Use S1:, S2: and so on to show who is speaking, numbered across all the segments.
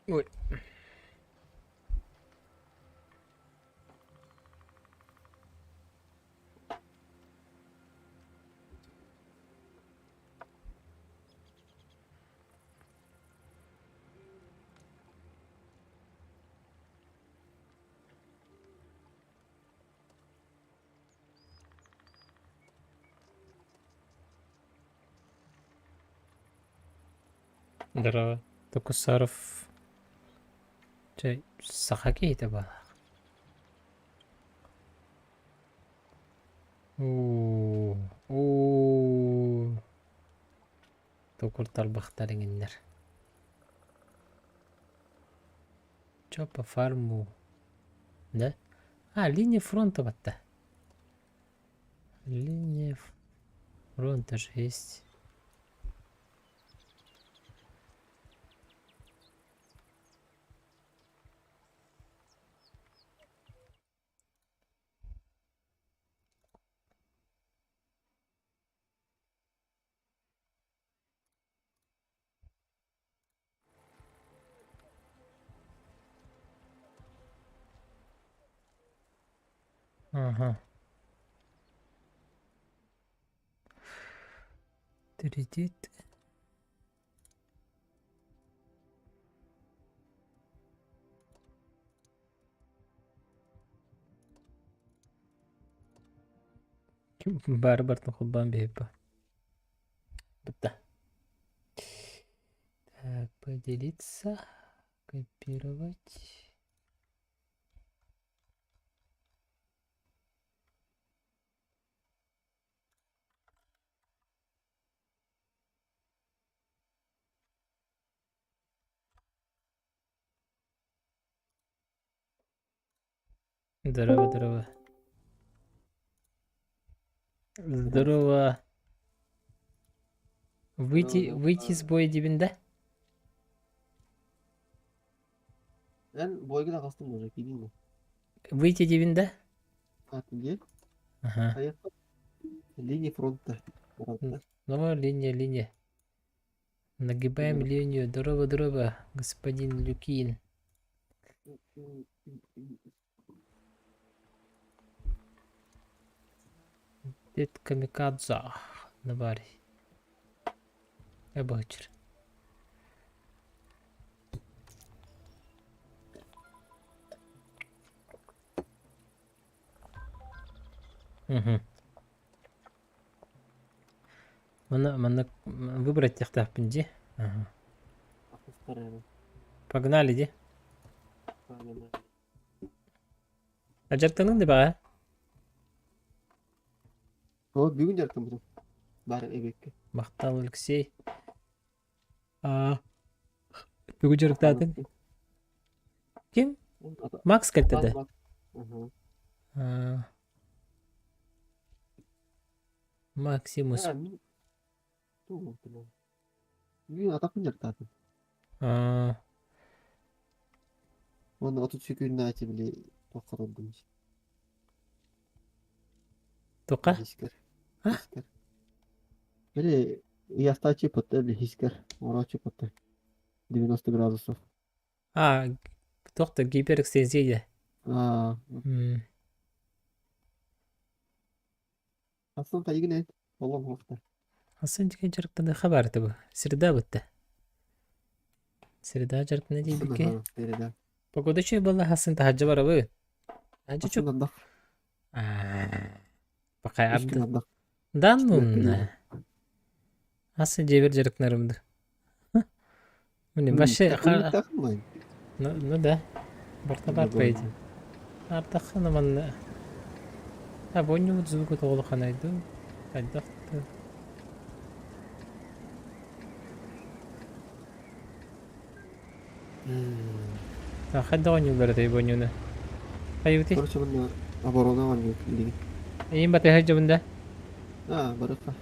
S1: Ой. Здорово. Токусаров. Чэ, саха киһитэ баалаах. Уу, уу. Токур тарбахтар иҥиннэр. Чё по фарму? Да? А, линия фронта батта. Линия фронта же есть. Ага. Кредит. Бары бартын холбоон биһиппа. Бытта. Так, поделиться, копировать. Здорово, здорово. Здорово. Выйти, выйти из боя дибин да?
S2: Эн бойга тахыстым уже киирдиҥ дуо?
S1: Выйти дибин да?
S2: Ат дии.
S1: Ага.
S2: Хайыахха линия фронта. Фронта.
S1: Ну, линия, линия. Нагибаем линию. Здорово, здорово, господин Люкин. Дед Камикадзе. Набари. Эбочер. Угу. Манна, манна выбрать тахтаахпын дии. Ага. Погнали дии. А дьарыктаныҥ да баҕа?
S2: О, бүгүн дьарыктаммытым. Баар эбиэккэ.
S1: Махтал, Алексей. А, тугу дьарыктаатыҥ? Ким? Макс кэлтэ да? А, Максимус.
S2: Бүгүн атахпын дьарыктаатым.
S1: А,
S2: Уонна 30 секунднаачы били туохха турдум
S1: Тука?
S2: Хискэр.
S1: А?
S2: Хискэр. Били ыйастааччы пытта били хискэр. Ороочу пытта. 90 градусов.
S1: А, туох да гиперэкстензия.
S2: Аа,
S1: М.
S2: Асан хайыгын эн? Олом хуохта.
S1: Асан дьиҥэ дьарыктаныахха баар этэ бу. Среда бытта. Среда дьарыктана диэбиккэ.
S2: Переда.
S1: Погода үчүгэй буолла хасын таһырдьа барабы. Таһырдьа
S2: Асан
S1: чук.
S2: ардах.
S1: Аа, Пока
S2: Үс күн
S1: арда.
S2: ардах.
S1: Да ну
S2: Четверг
S1: на. Асы дьиэбэр дьарыктанарым да. Блин, вообще
S2: Унниктаахын
S1: Ну, ну да. Барта бар по идее. Ардаххана манна. А бонньубут звуку тоҕулаханайду. Хайдах да. Хайдах оонньууллар этэй бонньуну? Хайыбытый?
S2: Короче, манна оборона оонньуур билигин.
S1: Эйин батыһа дьабын да?
S2: Аа, барыха.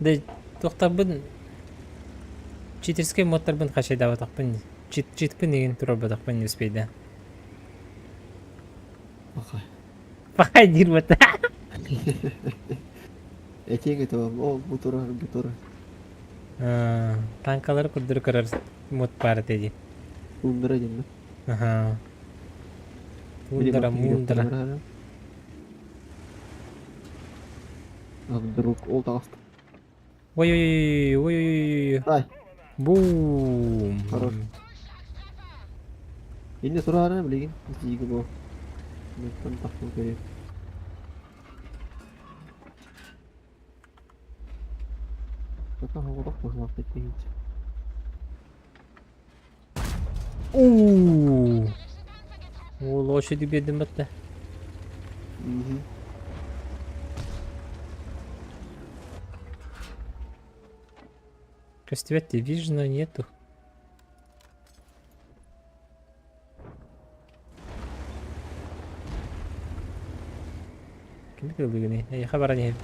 S1: Да туохтарбын читерскэй модтарбын хачайдаабатахпын чит читпин игин турарбатахпын не успейда.
S2: Пахай.
S1: Пахай диир бата.
S2: Этиэҥ этэ ол бу турар, бу турар.
S1: Танкалары курдук көрөр мут баар этэ дии.
S2: Туундара диэн да.
S1: Аха. Туундара, муундара.
S2: А вдруг ол таҕыста.
S1: Ой-ой-ой, ой-ой-ой.
S2: Дай.
S1: Бум.
S2: Хорош. Инне тураары билигин тииги бу. Мантан тахсан көрүө. Пока оҕолох быһылаах киһинчэ.
S1: Уу. О, лошади биэрдим батта.
S2: Мгм.
S1: Көстүбэт вижно нету. Кими тыллыгыный? Эйиэхэ баран иһэбин.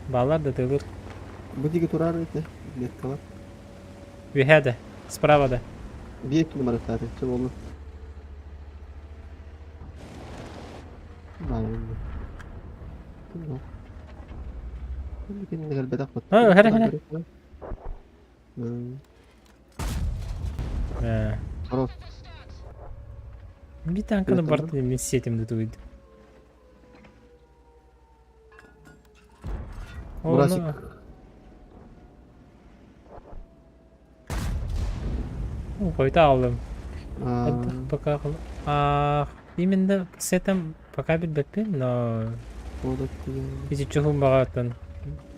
S1: Бааллар да тылыр.
S2: Бу диэки турар этэ, меткалар.
S1: Үөһээ да, справа да.
S2: Биир кини барыктааты, чэ буолла. Баайын. Ким ол? Ким кинини кэлбэтэх
S1: А, хара хара.
S2: Хорош.
S1: Bir tankını барытын мин сиэтим да тугуйдум.
S2: Мурасик.
S1: Хойта алдым. Пока именно с этим пока билбэппин, но ити чуһун баҕаттан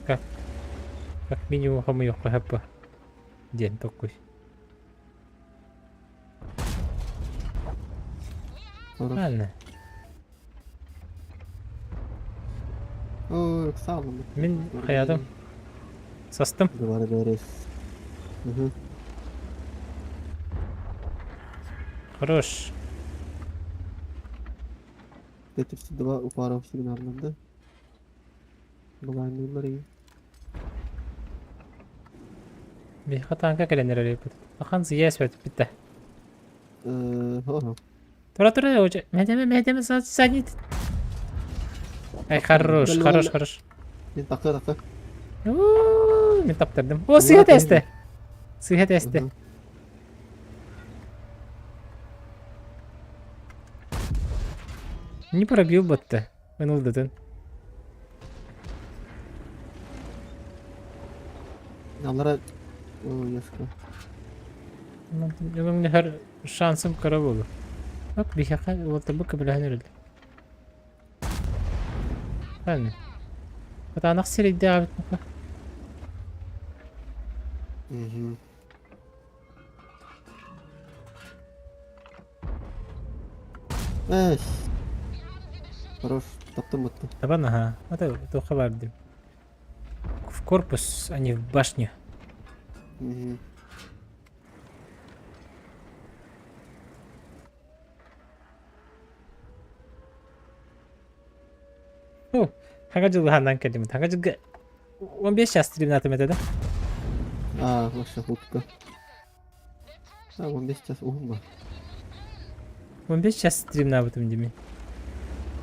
S1: как как минимум хомуйуохха сөп диэн токкуй. Ладно.
S2: Ой, ыксаалым.
S1: Мин хайатым. Састым.
S2: Дыбары бэрис.
S1: Хорош.
S2: Т-32 упаров сигналланды. Былаанныыллар iyi.
S1: Биһиэхэ танка кэлэн эрэр эбит. Ахан сыйа эспэт бүттэ.
S2: Ого.
S1: Тура тура уже. Мэдэме мэдэме садит. Ай хорош, хорош, хорош.
S2: Мин такы такы.
S1: Мин таптырдым. О, сыһа тэстэ. Сыһа тэстэ. Не пробил батта. Ынылдытын.
S2: Аллара О, яска.
S1: Өҥнөһөр шансым кыра буолуо. Ок, биһиэхэ уолтарбыт көмөлөһөн эрэллэр. Правильно. Кытаанах сирэйдээх эбит
S2: Мгм. Эс. Хорош, таптым бутты.
S1: Табан аха. Это туохха баар дим. В корпус, а не в башню.
S2: Мгм.
S1: О, хаҥа дьылыһанан кэллим. Хаҥа дьылга 15 час стримнатым этэ да?
S2: А, вообще хутка. А, 15 час уһун ба.
S1: 15 час стримнаабытым дими.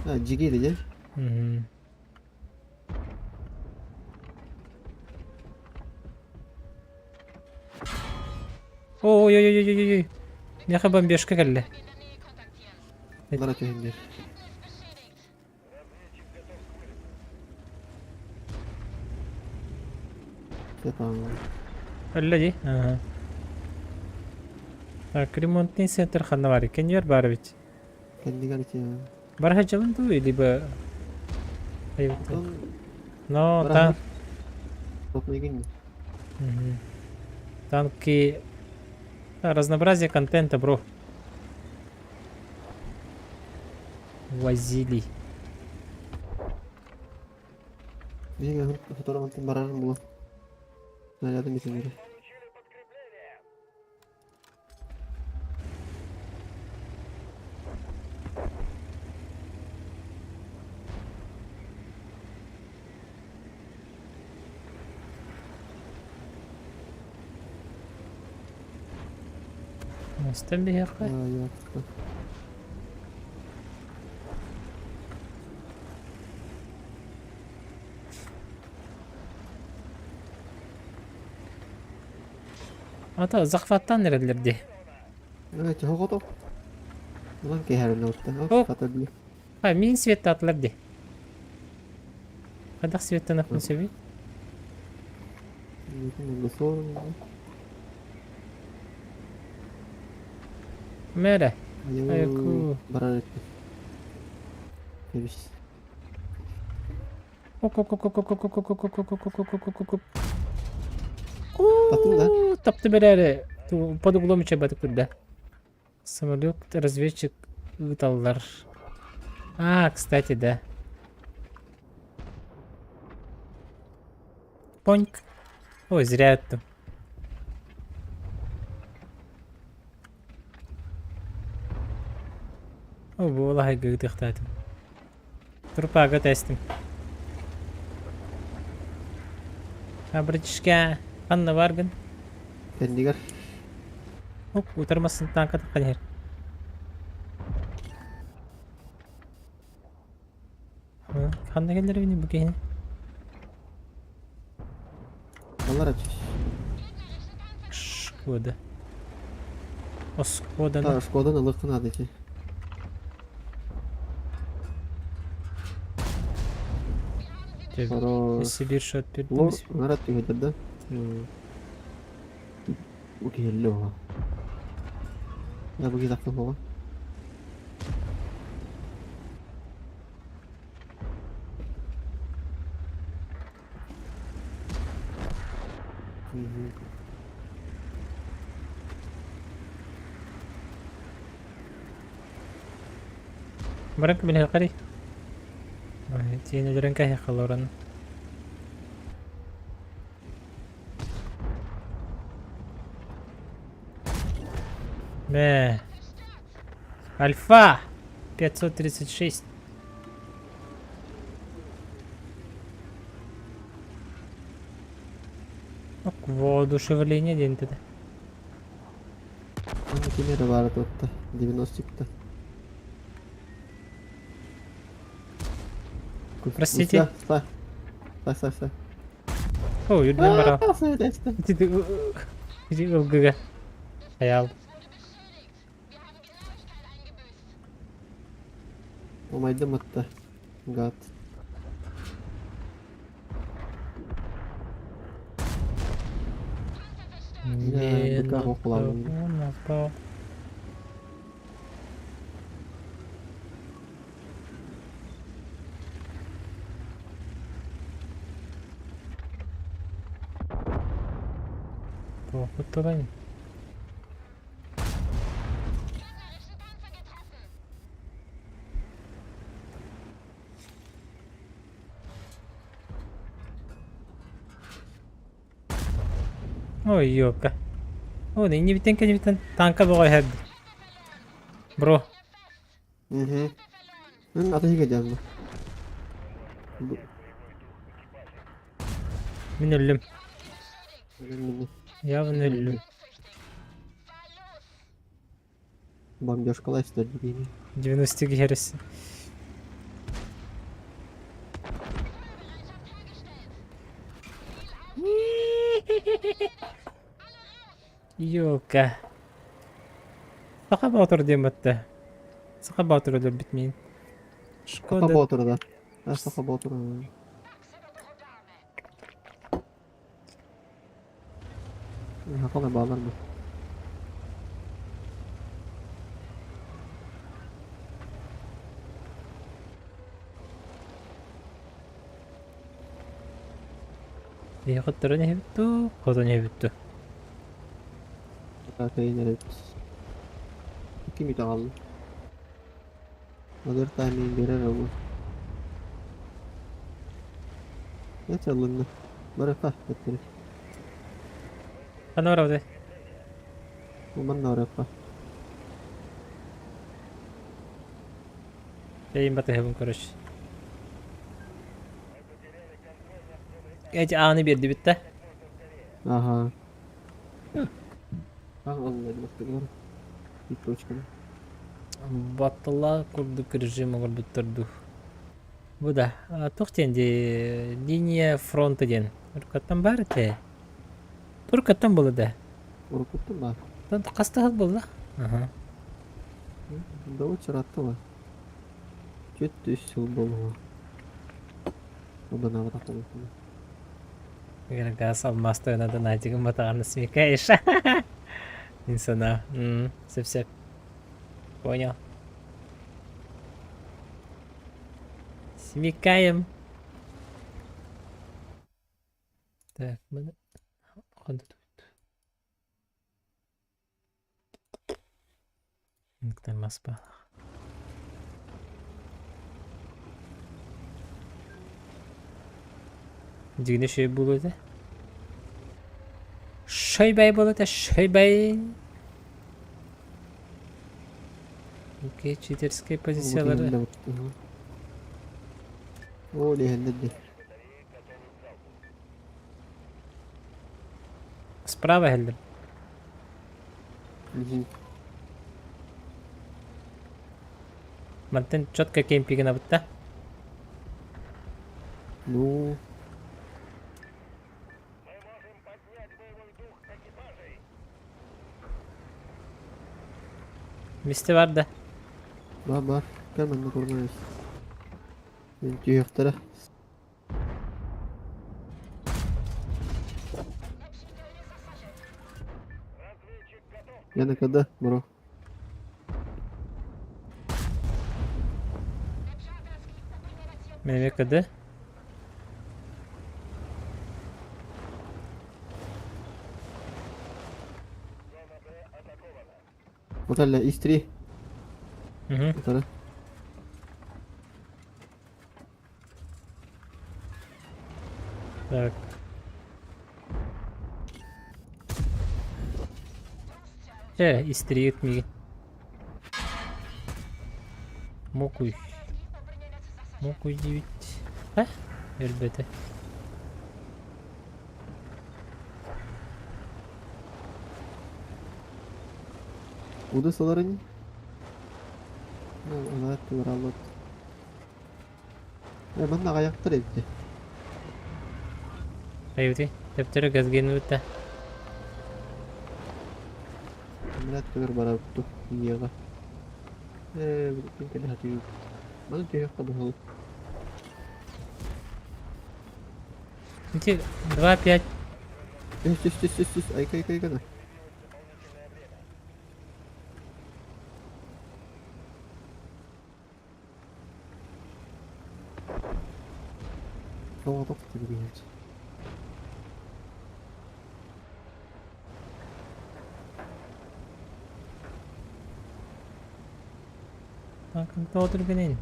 S2: А, жигейdi дьэ.
S1: Мгм. Ой-ой-ой-ой-ой-ой. Миэхэ бомбежка кэллэ.
S2: Бара түһэннэр.
S1: Өллө дии. Ага. Так, ремонтный центр ханна бар? Кеньер бар ведь.
S2: Кэннигэр ити.
S1: Бар хачабын дуу, либо... Но та... Танки... Разнообразие контента, бро. Возили.
S2: Биһиги сотору мантан барарым буолуо. Снарядым итиннэри.
S1: Мостан биһиэхэ. Ата захваттаан эрэллэр дии.
S2: Э, чоһоҕото. Улан кэһэрин отта.
S1: О,
S2: Хата били.
S1: а, мин светтаатылар дии. Хайдах светтанахпын сөбүй? Мэрэ. Айку.
S2: Барар эппит. Кэбис. Таптың да?
S1: Таптым эрээри под углом үчэбэтик турда. Самолет разведчик ыыталлар. А, кстати, да. Поньк. Ой, зря это. О, буолаһай гыытыахтаатым. Трупага тэстим. А, братишка, ханна баргын?
S2: Кэннигэр.
S1: Оп, утармасын танка таххан иһэр. Ханна кэллэр бу киһини?
S2: Алар
S1: Шкода. Оскодан.
S2: Шкодан ылыххын наада ити.
S1: Сибирь шот
S2: Лор нарат түһэдэр да. Бу киһи оҕо. Да бу киһи тахсан оҕо.
S1: Баран билиһэххэрий? Тиэн өлөрөн кэһиэххэ олорон. Мэ. Альфа! 536. Воодушевление диэн этэ.
S2: Ким эрэ баара туотта 90-та.
S1: Простите?
S2: Стой, стой, стой, стой.
S1: О, үрдүнэн бараа. Ити ылгыга. Хайаал.
S2: Умайдым атта. Гад. Быка хохлаан.
S1: Туохутталайын. Ой, ёпка. О, иннибиттэн кэннибиттэн танка бөҕө иһэрди. Бро.
S2: Мгм. Атын иһигэр
S1: Мин өллүм. Явно өллүм.
S2: Бомбежкалай сытар дии.
S1: 90 киһи Ёлка. Саха Боотур диэн батта. Саха Боотур өлөрбүт миин.
S2: Саха
S1: Шкода.
S2: Боотура да. А Саха Боотура. Хакалай баалар бу.
S1: Хотторон иһэбит дуу, хотон иһэбит дуу?
S2: Кыйын эрэбит. Ким итэҕэллэ? Other timing биэрэр ол. Это ылынна. Барыха эттери.
S1: Ханна барабыт?
S2: Манна барыха.
S1: Эйин батыһабын короче. Эти ааны биэрдибит да?
S2: Ага. Ылла И точка.
S1: Баттала курдук режим оҥорбуттар дуу. Бу да, туох диэн дии, линия фронта диэн. Уруккаттан баар этэ. Уруккаттан буолла да.
S2: Уруккуттан баар.
S1: Хас да сыл буолла? Аха.
S2: Довод ыраатта Түөрт үс сыл буолуо. Абынаабатах буолуохпун.
S1: Газ алмаас тойоно Донатигын батаҕаны смекаешь. Мин санаа. Сөп-сөп. Понял. Смекаем. Так, мы... Мас баалаах. Дьиҥинэ үчүгэй буолуо этэ. Шойбай буолуо этэ, шойбай. Окей, читерскэй позициялары.
S2: Оо, лиһэллэр дии.
S1: Справа иһэллэр. Мантан четко кемпигин да?
S2: Ну,
S1: Мисте бар да?
S2: Бар бар. Кэл манна турмайыс. Мен түйөхтөрө. Я на КД, бро.
S1: Мен КД.
S2: Вот әллә из-3.
S1: Угу.
S2: Утары.
S1: Так. Чэ, истриит мигин. Мокуй. Мокуй диэбит. А? Өлбөтө.
S2: Уды сыларын. Ана туураллыт. Э, манна аҕыйахтар эбит.
S1: Айути. Төптөрү газгенибит да.
S2: Мына түгэр барабыт иэҕэ. Э, билигин кэлэ сатыыбыт. Маны түһүөххэ быһыл.
S1: Ити 2-5.
S2: Түс түс түс түс түс айка айка айка. Тоҕо тох
S1: Тоҕо түргэнин.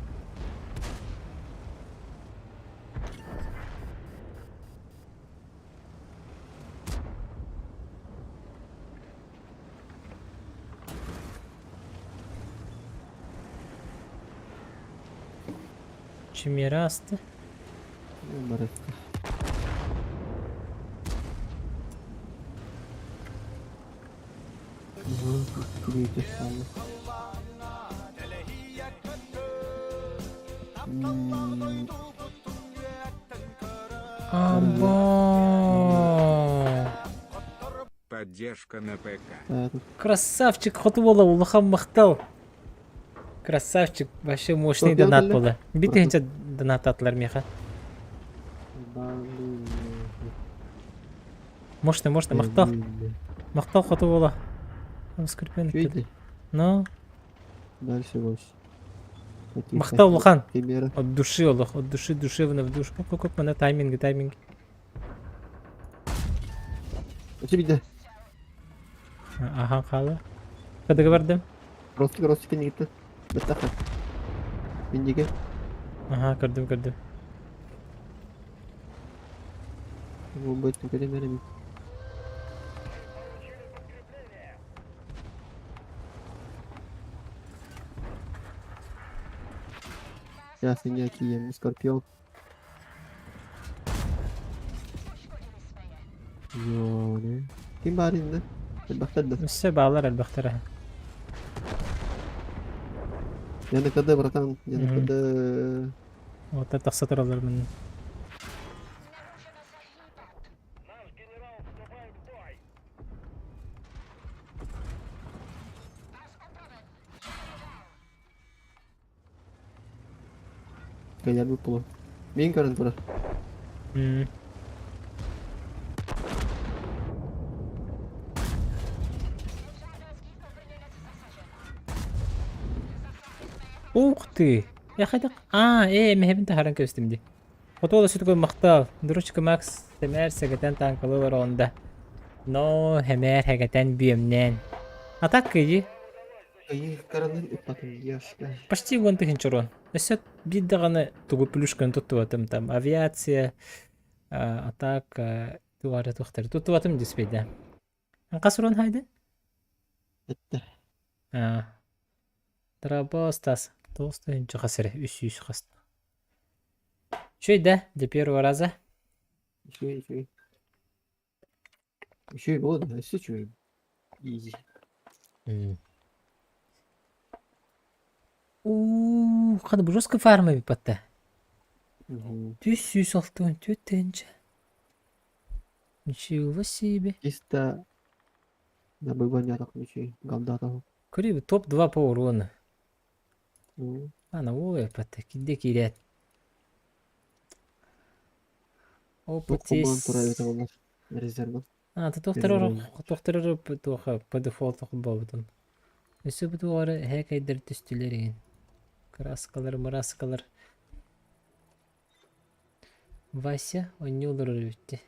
S1: Чимера асты.
S2: Барыста. Кириитэ хаалла.
S1: Або.
S3: Поддержка на ПК.
S1: Красавчик, хоту буола улахан махтал. Красавчик, вообще мощный донат буолла. Биир тыһыынча донаттаатылар миэхэ. Мощный, мощный, махтал. Махтал хоту буола. Скорпион. Ну,
S2: Дальше больше.
S1: Махтал улахан.
S2: Примеры.
S1: От души олох, от души, душевно в душу. Как как мана тайминги, тайминги.
S2: Очевидно.
S1: Аха, хаала. Кадыга бардым.
S2: Ростик, Ростик иннигиттэн. Баттаха. Миндиге.
S1: Аха, көрдүм, көрдүм.
S2: Бу көрем Сейчас я Скорпион. Йоне. Ким баар иннэ? Элбэхтэр да.
S1: Өссө баалар элбэхтэрэ.
S2: Я на КД, братан. Я на КД.
S1: Вот тахса тураллар мин.
S2: Кэлэрбит буолуо. Мин көрөн турар.
S1: Ух ты! Я хотел... А, мэһэбин таһааран кэбистим дии. Хотуола сүтүгүн махтал. Дручка Макс сэмээр сэгэтэн таанкалыы олорон Но хэмээр хэгэтэн бүөмнээн. А так кыйы.
S2: Ыйы каранын ыппатым девушка.
S1: Почти 10 000 урон. Өссө биир даҕаны тугу плюшканы туттубатым там авиация, атака, тугары туохтары туттубатым диспейде. Хас урон хайды?
S2: Этте.
S1: Трабостас. 9 хас эрэ, 300 хас. Үчүгэй да, для первого раза.
S2: Үчүгэй, үчүгэй. Үчүгэй буолуо да, өссө үчүгэй. Easy.
S1: Уу, хата бу жестко фарма эбит 364 тыһыынча. Ничего себе.
S2: Чисто на быгонятах үчүгэй, галдатах.
S1: Көрүбүт топ-2 по урону. Ана ой, патта кирде киирээт.
S2: Туох
S1: Опыт
S2: холбоон турар эбитэ
S1: есть.
S2: буоллар резервин.
S1: А, туохтар туоха по дефолту холбообутум. Өссө бу туоҕары эһээкэйдэр түстүлэр игин. Краскалар, мыраскалар. Вася оонньуу олорор эбит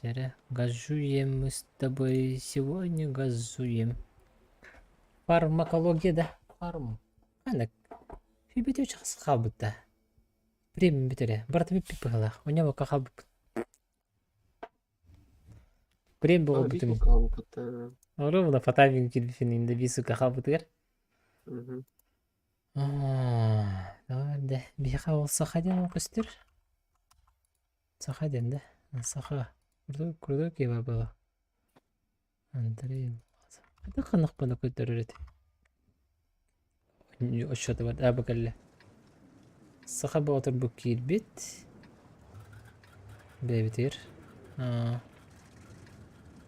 S1: Дьэрэ, газуем мы с тобой сегодня газуем. Фармакология да? Фарм. Ханнык? Фибити үч хаалбыт да. Премиум бүтэрэ. Барыта бүппүт быһыылаах. Онньо бокка хаалбыппыт. Прем
S2: А,
S1: буолбутум.
S2: бис хаалбыт.
S1: Оруобуна по таймингу киирбиппин инде биир сука хаалбытыгар. Давай биһиэхэ ол саха диэн көстөр. Саха диэн да? Саха. Крутой, крутой киһи было. Андрей. Хайдах ханнахпына көрдөрөр эти? Отчетубар аа бу кэллэ. Саха Боотур бу киирбит. Бэйэбитигэр. Аа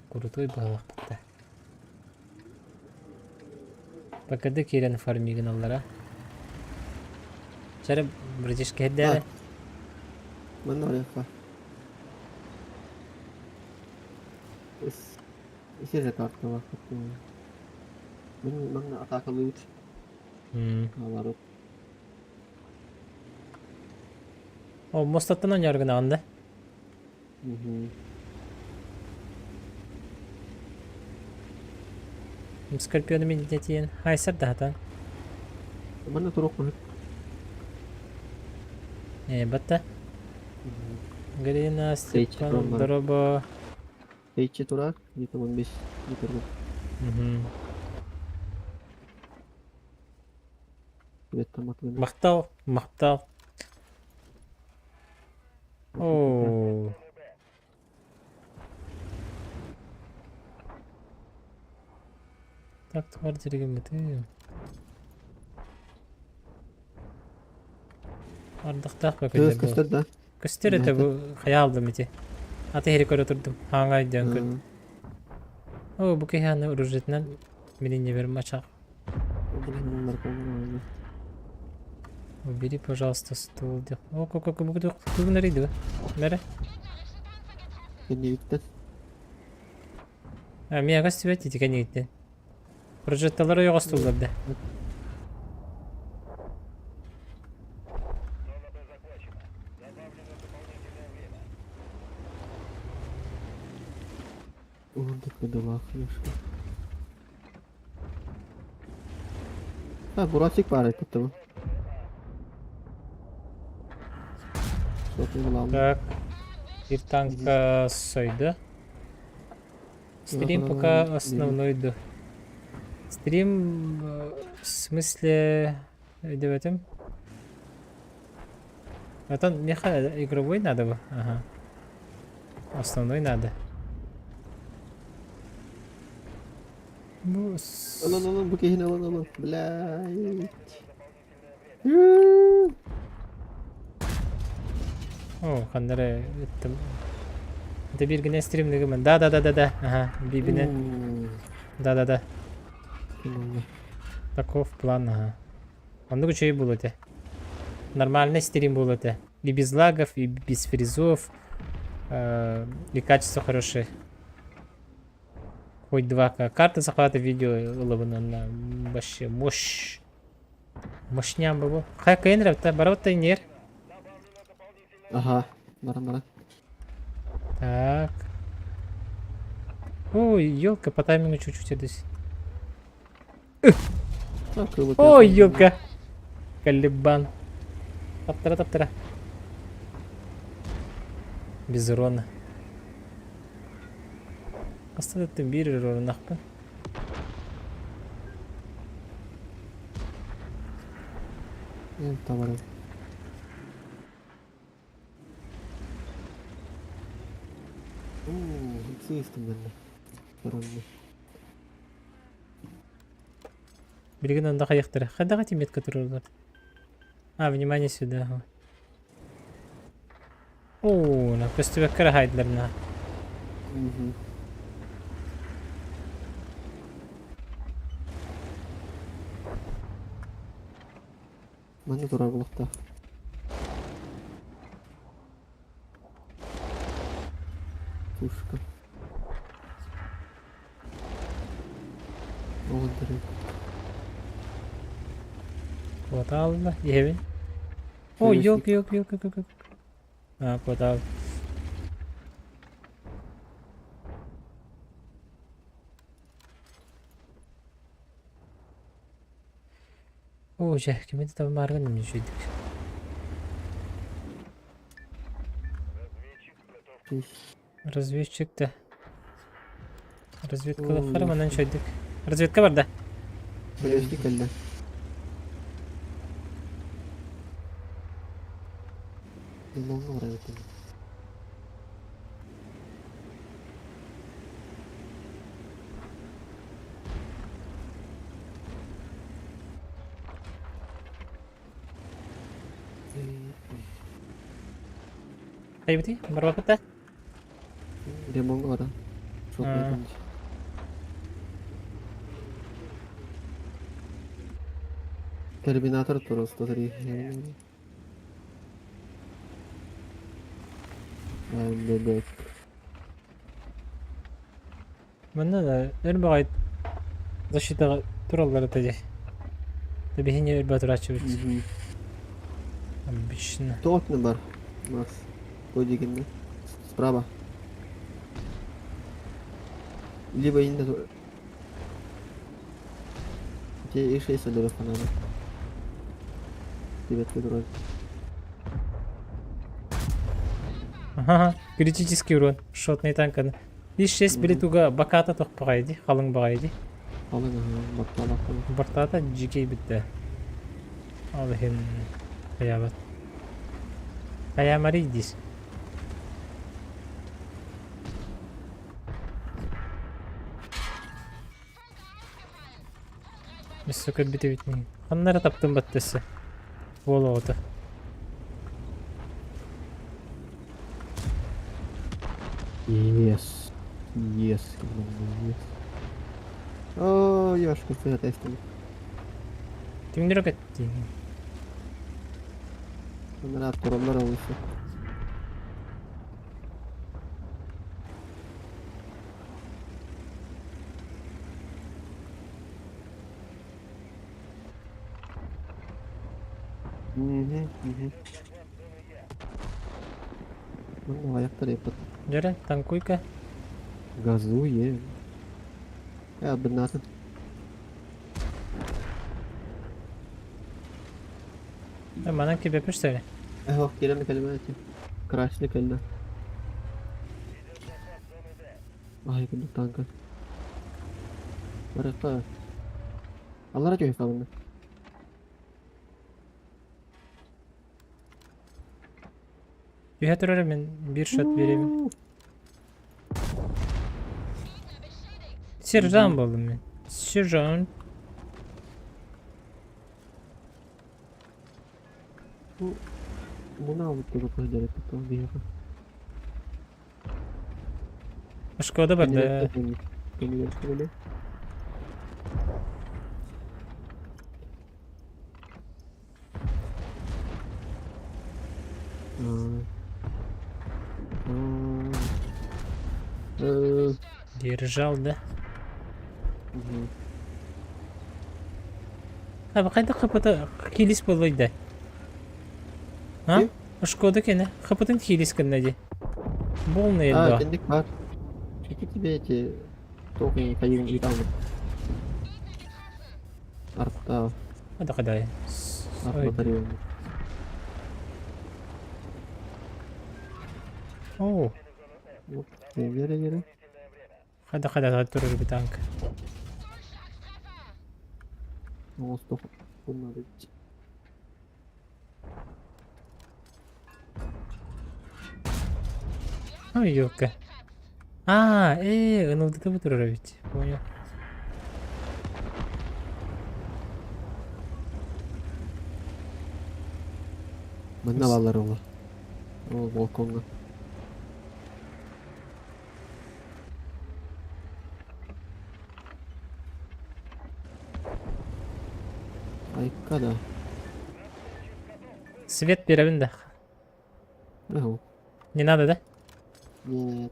S1: крутой быһалаахпыт да. ПКД киирэн фармигыналлара. Чэрэ братишка эрдээрэ.
S2: Манна барыахха. Ис карталаах Мин манна атаакалыыбыт. Наоборот.
S1: О, мостаттан оонньоору гынаҕын да? Скорпиону минтэтиэн хайсар да хатан.
S2: Манна туруохпун.
S1: Э, батта. Галина Степан дороба.
S2: Тэйиччи турар, где-то 15 метров.
S1: Махтал, махтал. Оо. Так тугар диригиммитин. Ардахтаах
S2: Тыас
S1: бөкүллэр
S2: көстөр да?
S1: Көстөр этэ бу хайаалдым ити. Аты иһири көрө турдум. Хаҥа өйдөөн көрдүм. Оо, бу киһи аны оружиетынан мининнебер мачах. Убери, пожалуйста, стул деп. О, ко ко бу тугун эрийди Бere.
S2: Кэннииттэн.
S1: А, миэхэ көстүбэт ити кэннииттэн. Прожекталары ойоҕостууллар да.
S2: Уурдук быдылаах немножко. А, Буратик баар этэ бу.
S1: Так, bir танка сойду. Стрим пока основной ду. Стрим в смысле өйдөбөтүм. Отон миэхэ игровой надо бы. Ага. Основной надо. Бу
S2: Ылан ылан бу киһини ылан ылан. Блядь.
S1: О, ханна эрэ ыттым. Это бииргинэ стримныгымын. Да да да да да. Ага, бибине. Да да да. Таков план, ага. Оннук үчүгэй буолуо этэ. Нормальный стрим был это. И без лагов, и без фризов. И качество хорошее. Хоть 2К. Карта захвата видео ылабын вообще мощь. Мощням бу. Хай кыйын та барабыт нер.
S2: Ага, баран баран.
S1: Так. Ой, елка, по таймингу чуть-чуть здесь. Ой, елка. Калибан. Таптара, таптара. Без урона. Астадаттын биир уроннахпын.
S2: Эн табарым. Уу, икси истим Баранны.
S1: Билигин онда хайахтара. Хайдаҕа метка туруллар. А, внимание сюда. Оо, на көстүбэккэ хайдыларна.
S2: Угу. Манна турар булуктаах. Пушка. Оҕон
S1: Квоталла, иһэбин. О, елка, елка, елка, елка. А, квотал. О, дьэ, кими да табамааргын эмне үчүйдүк. Разведчик да. Разведкалахара манан үчүйдүк. Разведка бар да.
S2: Колесник кэллэ. Лоҥҥа барабытын.
S1: Хайбити, барбапыта.
S2: Ремонга бара. Шок
S1: А.
S2: Терминатор туру 103. Бэбэк.
S1: Манна да өр баҕай защитаҕа тураллар этэ дии. Биһини өр турааччыбыт. Обычно.
S2: Тотный бар. Макс. Кодигинде. Справа. Либо инде. Те И6 өлөрө фанары. Тибетке турар.
S1: Ага, критический урон. Шотный танк. И6 били туга баката тох баҕайы халыҥ баҕайы дии.
S2: Алың ага, баттала баттала.
S1: Бартата дьикэй бүтте. Ол иһин хайаабат. Хайаамарый диир. Өссө көрбүтүбүт Ханнара таптым баттысы. Буола оҕото.
S2: Yes. Yes. Yes. О, ёшка, сыга тестим.
S1: Түҥнэри көттүн.
S2: Оннар тураллар олусы. Мгм, мгм. Манна аяктар япат.
S1: Дьэрэ, танкуйка.
S2: Газуе. Э, бынатын.
S1: Манан кибепүш сәре.
S2: Эх, кирен кэлбэ эти. Красный кэллэ. Ай, күндүк танка. Баракка. Аллара чөй кабынны.
S1: Түһэ турар мен биир шот биэрэбин. Сержант буоллум мин. Сержант.
S2: Муна вот көһдөрөт то биһиэхэ.
S1: Шкода барда.
S2: Кэннигэр
S1: Держал, да? А хайдах хапыта хилис буоллай да? А? Шкода кene хапытын хилис гынна ди. Полный
S2: А,
S1: да.
S2: кэнник бар. Какие тебе эти тоқи хайын ыыталлар. Арта,
S1: Hadi hadi.
S2: арт батарея.
S1: О,
S2: Вере, вере.
S1: хада хада турur bir танк.
S2: Оңостох. Bunları hiç.
S1: Ой, ёлка. А, ынылдыты турur ведь. Понял.
S2: Манна баллар ола. Ол балконга. Айка да.
S1: Свет беребин да.
S2: Ага.
S1: Не надо, да?
S2: Нет.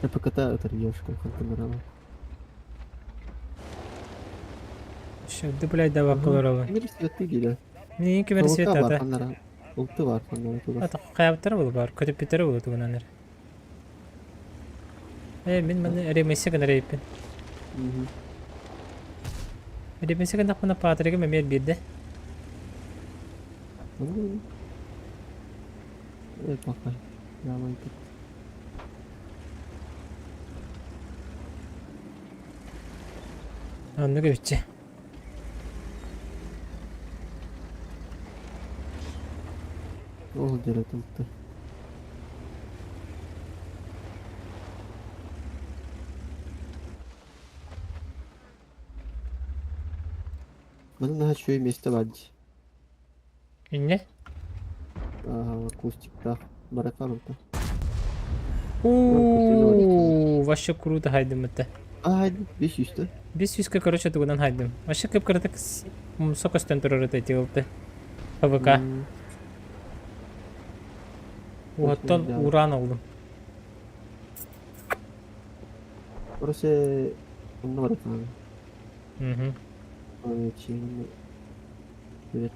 S2: Я покатаю эту девушку, хантамарала.
S1: Еще, да, блядь, давай колоровый.
S2: Кемер светы геле.
S1: Не кемер свет
S2: Толка бар
S1: ата.
S2: ханнара. Улты бар ханнара туда.
S1: Ата каяптар болу бар, көтөп питер болу тугунаныр. Мен маны ремесе гына рейпин. Ремесе гына кына патриге мемер бирде.
S2: Плохой. Давай тут.
S1: Онну көбүчче.
S2: Ол деле тылты. Маны наһаа үчүгэй миэстэ баар дии.
S1: Инне?
S2: Ага, кустиктаах барака барта.
S1: Ууу, вообще круто хайдым это.
S2: Аа, бес үстэ.
S1: Бес сүүскэ короче тугунан хайдым. Вообще кып-кыратык умса көстөн турар это тигылты. ПВК. Уоттан уран алдым.
S2: Короче, онно барака.
S1: Угу.
S2: Короче, Привет,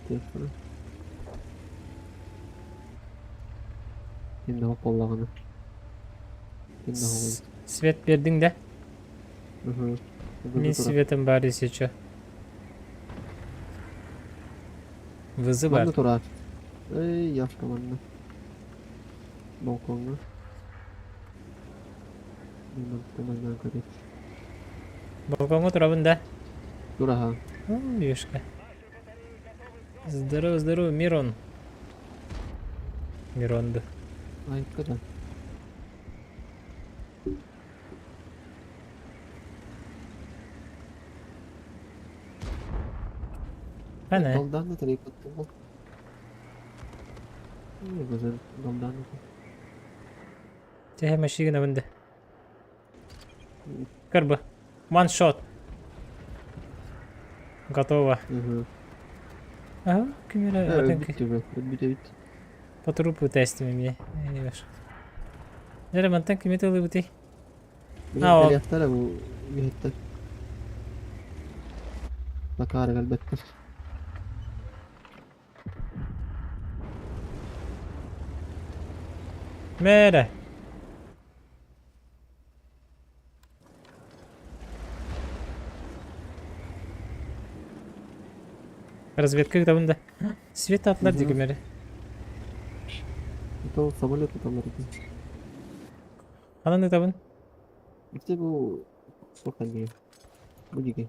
S2: Ким да коллаганы. Ким да
S1: Свет бердиң да?
S2: Угу.
S1: Мин светом бар если чё. Вызы бар.
S2: Манна турар. Эй, яшка манна. Балконга. Мен манна көрөт.
S1: Балконго турабын да?
S2: Тураха.
S1: Юшка. Здорово, здорово, Мирон. Миронду.
S2: Айка да.
S1: Кана?
S2: Долдан трепет. Долдан.
S1: Теhe машина бынды. Карбы. One shot. Готово.
S2: Угу.
S1: Ага, камера.
S2: Бүт бүт.
S1: По трупу тестами мне. Дere мантан кими тылы бути.
S2: А, о. Бу үһеттер. Бакар элбеттер.
S1: Мэре. Разведка табында. Свет атлар диги мере.
S2: Это самолет там
S1: Ананы табын.
S2: Ите бу соканды. Бу диги.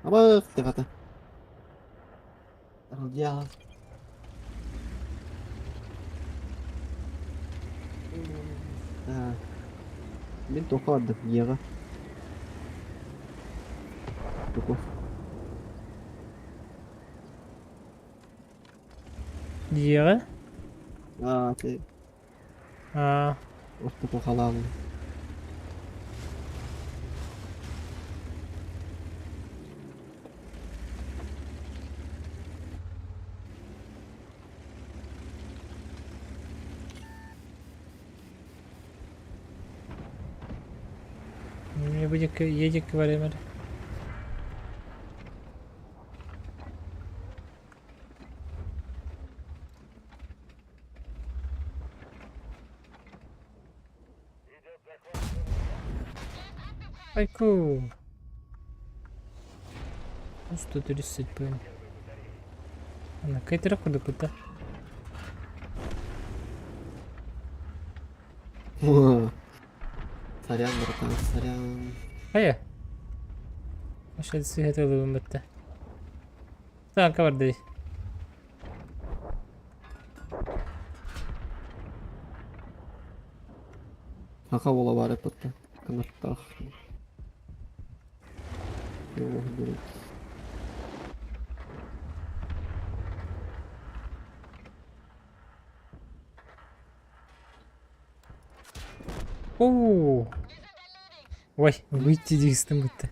S2: Аба тегата. Я. Мен тоқадым еға. Тоқо.
S1: Еға?
S2: А, те.
S1: А.
S2: Орто тоқаламын.
S1: Бу диэки, ийэ диэки барыам эрэ. Айку! 130 пын. Ана кайтара курдук да.
S2: Сорян, братан, сорян.
S1: Хайа? Аша сыһа тылыбын бытта. Танка бар дии.
S2: Саха уола баар эппиттэ. Кынаттаах. Йоо,
S1: Оо! Ой, выйти дигистим бытта.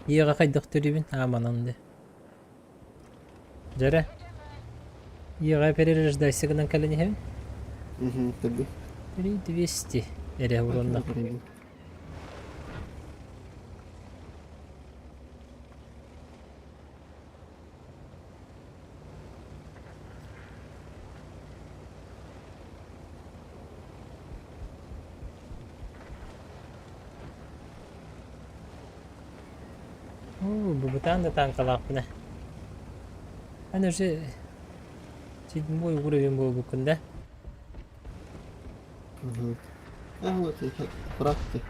S1: Ийэҕэ хайдах төрүүбүн? Аа, манан дии. Дьэрэ. Ийэҕэ перерождайся гынан кэлэн иһэбин.
S2: Угу, тэбби.
S1: 3200 эрэ уруонна. Оо, бу бытаан да тааҥкалаахпын ээ. Эн уже седьмой уровень буолбуккун да?
S2: Угу. А вот и фракты.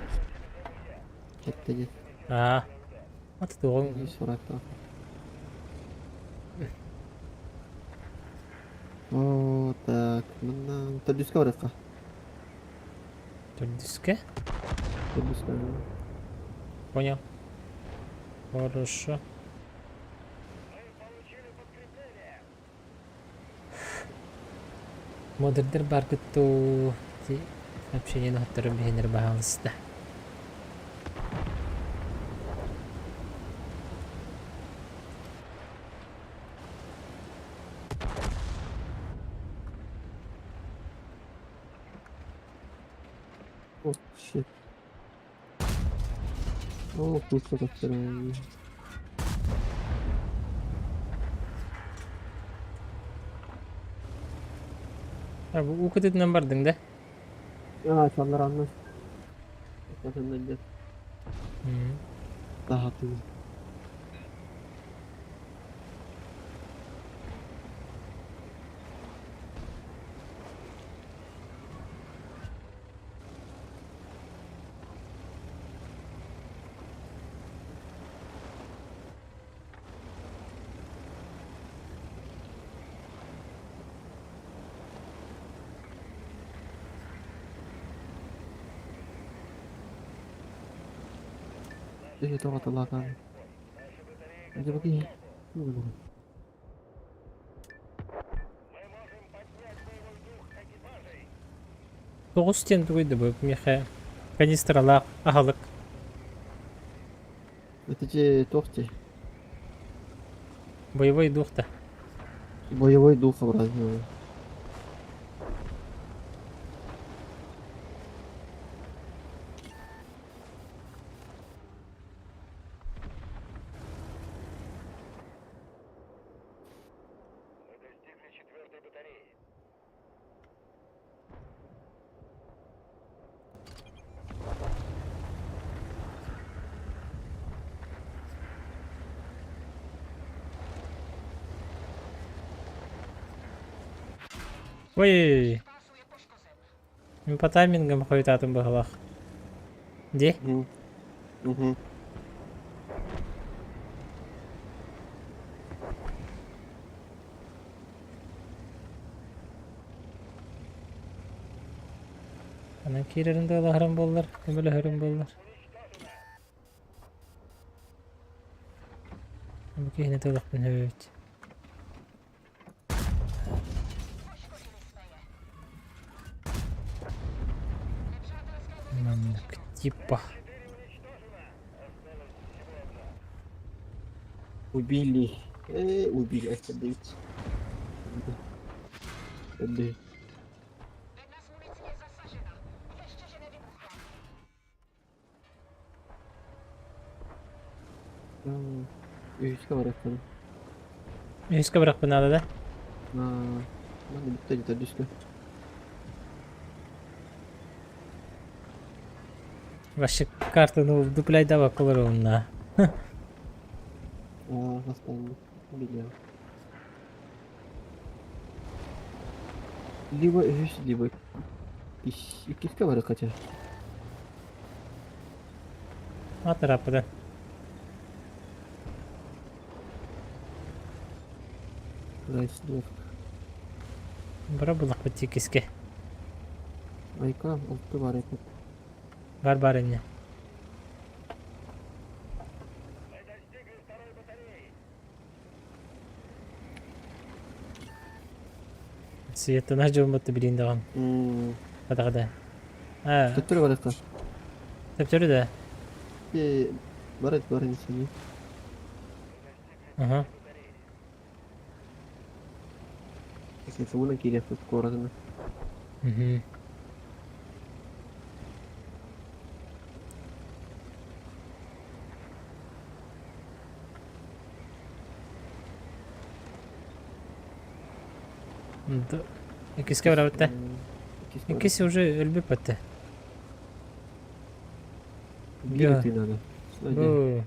S2: Кэттэ
S1: Аа, аты туоҕуҥ
S2: Үс фрактаах. О, так, манна төрдүскэ барыахха.
S1: Төрдүскэ?
S2: Төрдүскэ.
S1: Понял. Хорошо. Модердер баргыт дуу ити общение оһотторун биһинэр баһаалыста.
S2: О, shit. О, пусто көстөр.
S1: А бу уу кытытынан бардыҥ да?
S2: Аа, салларанна. Атыннан Daha değil. Дьэ тоҕо Дьэ
S1: Тоҕус диэн тугуй да бу миэхэ канистралаах аһылык.
S2: Это же туох дии?
S1: Боевой дух да.
S2: Боевой дух образовал.
S1: Ой, мин по таймингам хойутаатым быһалаах. Дии?
S2: Угу.
S1: Анан киирэрин да ылаһарым буоллар, көмөлөһөрүм буоллар. Бу киһини тылахпын сөбүт. Маннык типа.
S2: Убили. Э, убили F9. Öldü. Үһүскэ барыахпын.
S1: Үһүскэ барыахпын наада да?
S2: Манна бүттэ дии төрдүскэ.
S1: Вообще картаны дупляйдабакка олоробун
S2: Аа, хастаанна. Билиэм. Либо үһүс, либо иккискэ барыахха чэ.
S1: Атыраппытын.
S2: Райслов.
S1: Бара булахпыт иккискэ.
S2: Айка, алты бар эпит.
S1: Бар бар инне. Светына дьоммут билин даҕан. Хата-хата. Аа,
S2: Төттөрү барыахха.
S1: төптөрү да.
S2: Э, бар бар сини.
S1: Аха.
S2: Сумунан киириэхпит куоратына.
S1: Мгм. Иккискэ барабыт да? Иккис уже өлбүт батта.
S2: Биир ытыы надо.
S1: Бу.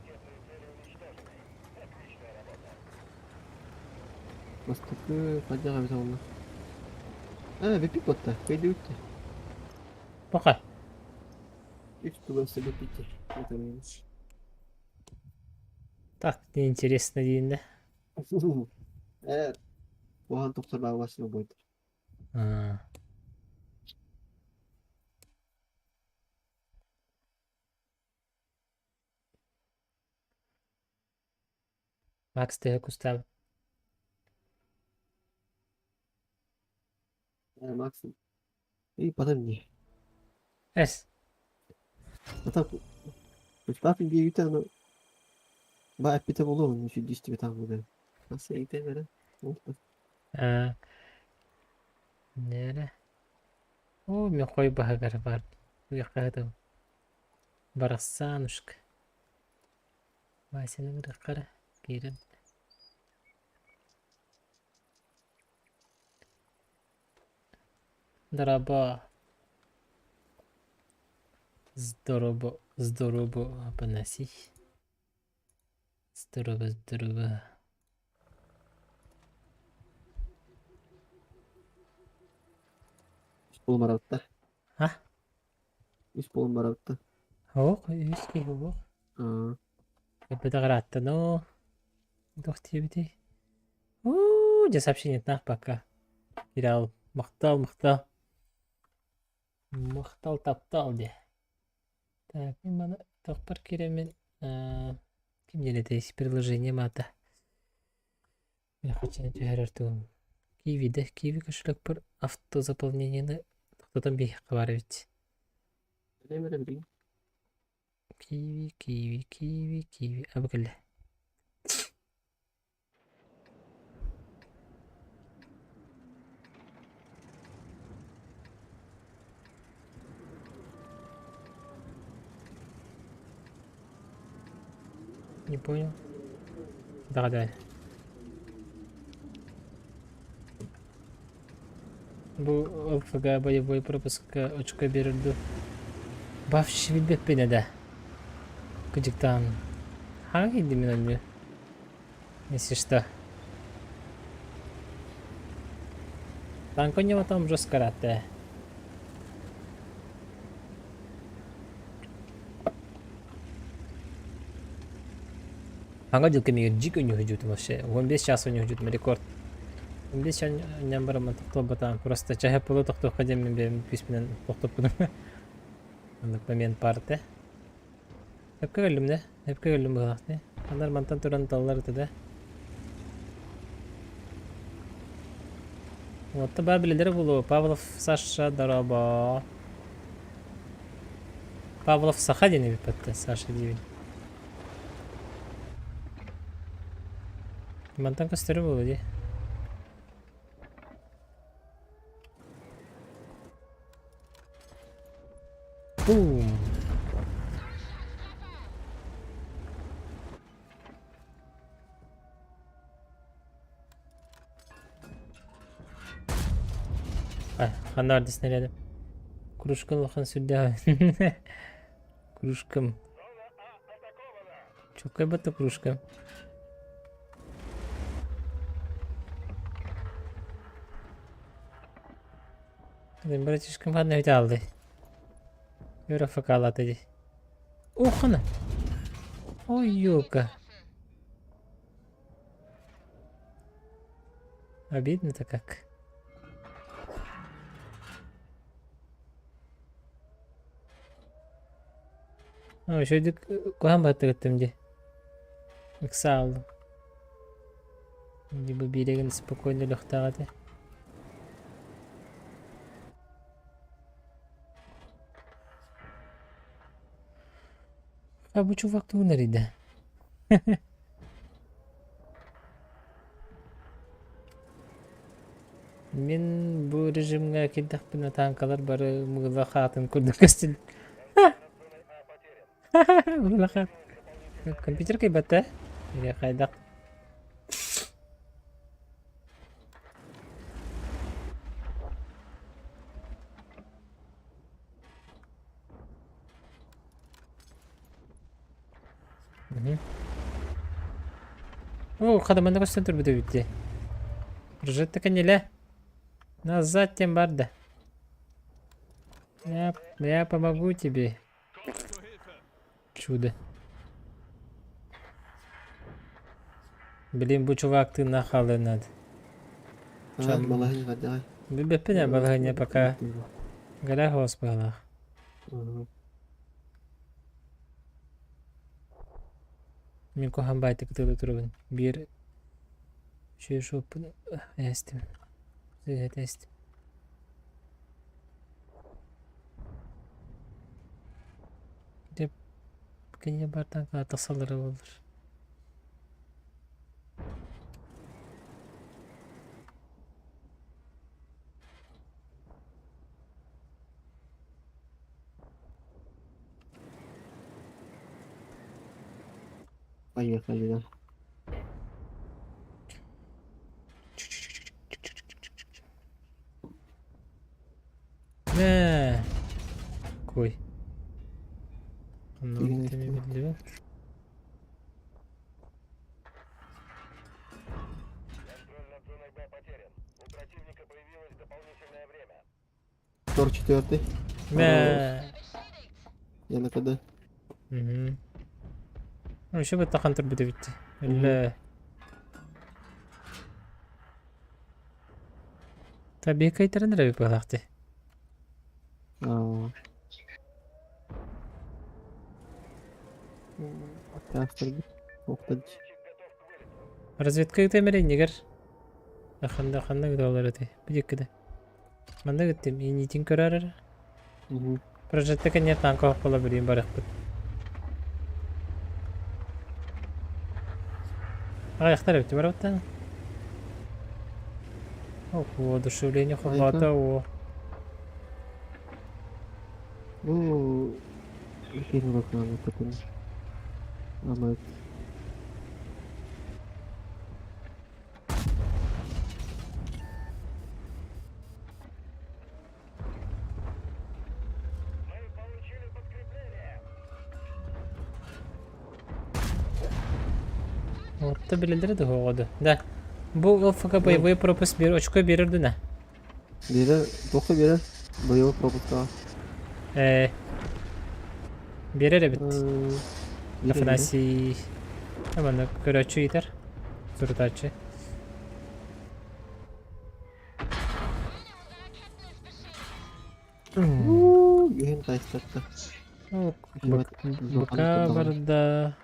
S2: Бастакы хайдах эбитэ буолла? Ээ, бүппүт буотта, өйдүүбүт
S1: Пока.
S2: Үс туган бүппүт
S1: Так, неинтересно диин да.
S2: Ээ, уоһан тохтор баабасына буойдар.
S1: А. Макс төһө кустаабыт?
S2: Ээ, Макс, и потом не.
S1: Эс.
S2: А так, папин бииргитэ аны ба эппитэ буолуо үчүйдүү тааммыта. Асы ыйтан эрэ.
S1: Аа. Нэрэ. Оо, мен хой баһыгар бар. Уйаххаһытым. Барахсанушка. Васяны ырыххара киирэн. Дороба. Здорово, здорово, Апанасий. Здорово, здорово.
S2: Үс буолан барабыттар.
S1: А?
S2: Үс буолан барабыттар.
S1: Ох, үс киһи буо.
S2: Аа.
S1: Эппэтэх ырааттано. Туох диэбитий? Уу, дьэ сообщениетнаах пока. Кирээл махтал, махтал. Махтал, таптал диэ. Так, мин маны тохпор киирэммин ким диэн этэй приложение маата. Мин хаччаны түһэрэр тугум. Киви да, киви кошелекпар автозаполнениены тохтотон биһиэхэ баар эбит.
S2: Эрэ билигин.
S1: Киви, киви, киви, киви. А бу кэллэ. Не понял. Да, да. Бу ЛФГ боевой пропуска очко биэрэр дуу? Вообще билбэппин да. Кыдьыктаан. Хаҥа киирдим мин онньу. Если что. Танк у там жестко карате. Хаҥа дьыл кэмигэр дьик өньүһүдьүтүм вообще. 15 час өньүһүдьүтүм рекорд. 15 анньан бараммын тохтолботаам. Просто чаһы пылы тохтуохха диэммин бэйэм күүспүнэн тохтоппутум. Оннук момент баар этэ. Сөпкө кэллим да? Сөпкө кэллим быһыылаах дии. Анар мантан туран таллар этэ да. Уотта баар билэлэрэ буолуо. Павлов Саша дорообо. Павлов Саха диэн эбиппэттэ Саша диибин. Мантан көстөрө буолуо дии. Бум! Ханна барды снарядым? Кружка улахан сүрдээх. Кружкам. Чукай батта кружка. Блин, братишкам ханна бүтэ алды. Юра факалаты ди. Ухана. Ой, ёлка. Обидно-то как. Үчүгэйдик куһаҕан баттыгыттым дии. Ыкса ааллым. Либо биирэгин спокойно өлүөхтээх этэ. А бу чувак тугун эрийдэ? Мин бу режимҥэ киирдэхпинэ таанкалар бары мыыла хаатын курдук көстүлэр. Мыыла хаат. Компьютер кыйбата. Или хайдах? О, хадаманы көстөн турбут эбит дии. Рожетта кэннилэ. Назад тем барда. Я помогу тебе. Чудо. Блин, бу чувак тыыннаах хаалыан надо.
S2: Балаһын хайдаҕай?
S1: Билбэппин ээ балаһыанньа пока. Гараж оҕус быһалаах. Мин куһаҕан баайдык ытыалыы турабын. Биир үчүгэй шоппун ээстим. Сыыһа эстим. Дьэ кинини бартан тахсаллара буоллар.
S2: Поехали, да.
S1: Нэ. Кой. Онно биллибэт.
S2: 44-й.
S1: Мэ.
S2: Я на КД.
S1: Мгм. Ну, еще бы тахан турбут эбит. Өллө. Табига кайтаран эрэ быһалаахты. Разведка ыытам эрэ иннигэр. Ханна ханна ыыталлар этэй? Бу диэки да. Манна гыттым, иниитин көрөр эрэ. Прожекта кэннигэр танка оһох билигин барыахпыт. Аҕыйахтар эбит барабыттан. Ох, воодушевление холбоото о.
S2: Ну, фильм такой. Амат.
S1: Орто билэллэрэ да оҕоду. Да. Бу ЛФК боевой пропуск биэр очко биэрэр дуна.
S2: Биэрэр, туохха биэрэр? Боевой пропусктаах.
S1: Э биэрэр эбит. Афанасий манна көрөөччү ыытар. Сурутааччы.
S2: Үһүн тайстарта.
S1: Быка барда.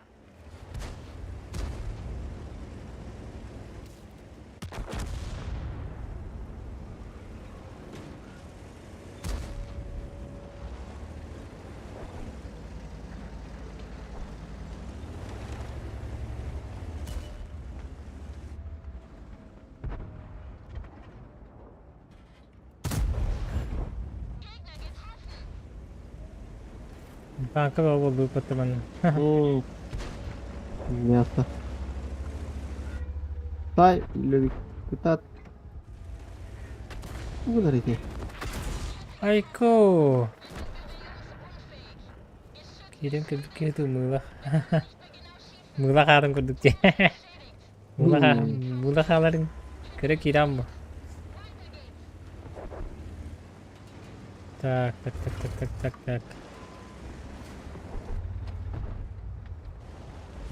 S1: Танка бөҕө буолбут баттаман.
S2: Мясо. Тай, Левик, кытаат. Тугунар ити?
S1: Айко! Киирэн кэлбит киһи тымныылах. Мыыла хаарын курдук дии. Мыыла мыыла хааларын көрө киирэн бу. Так, так, так, так, так, так, так.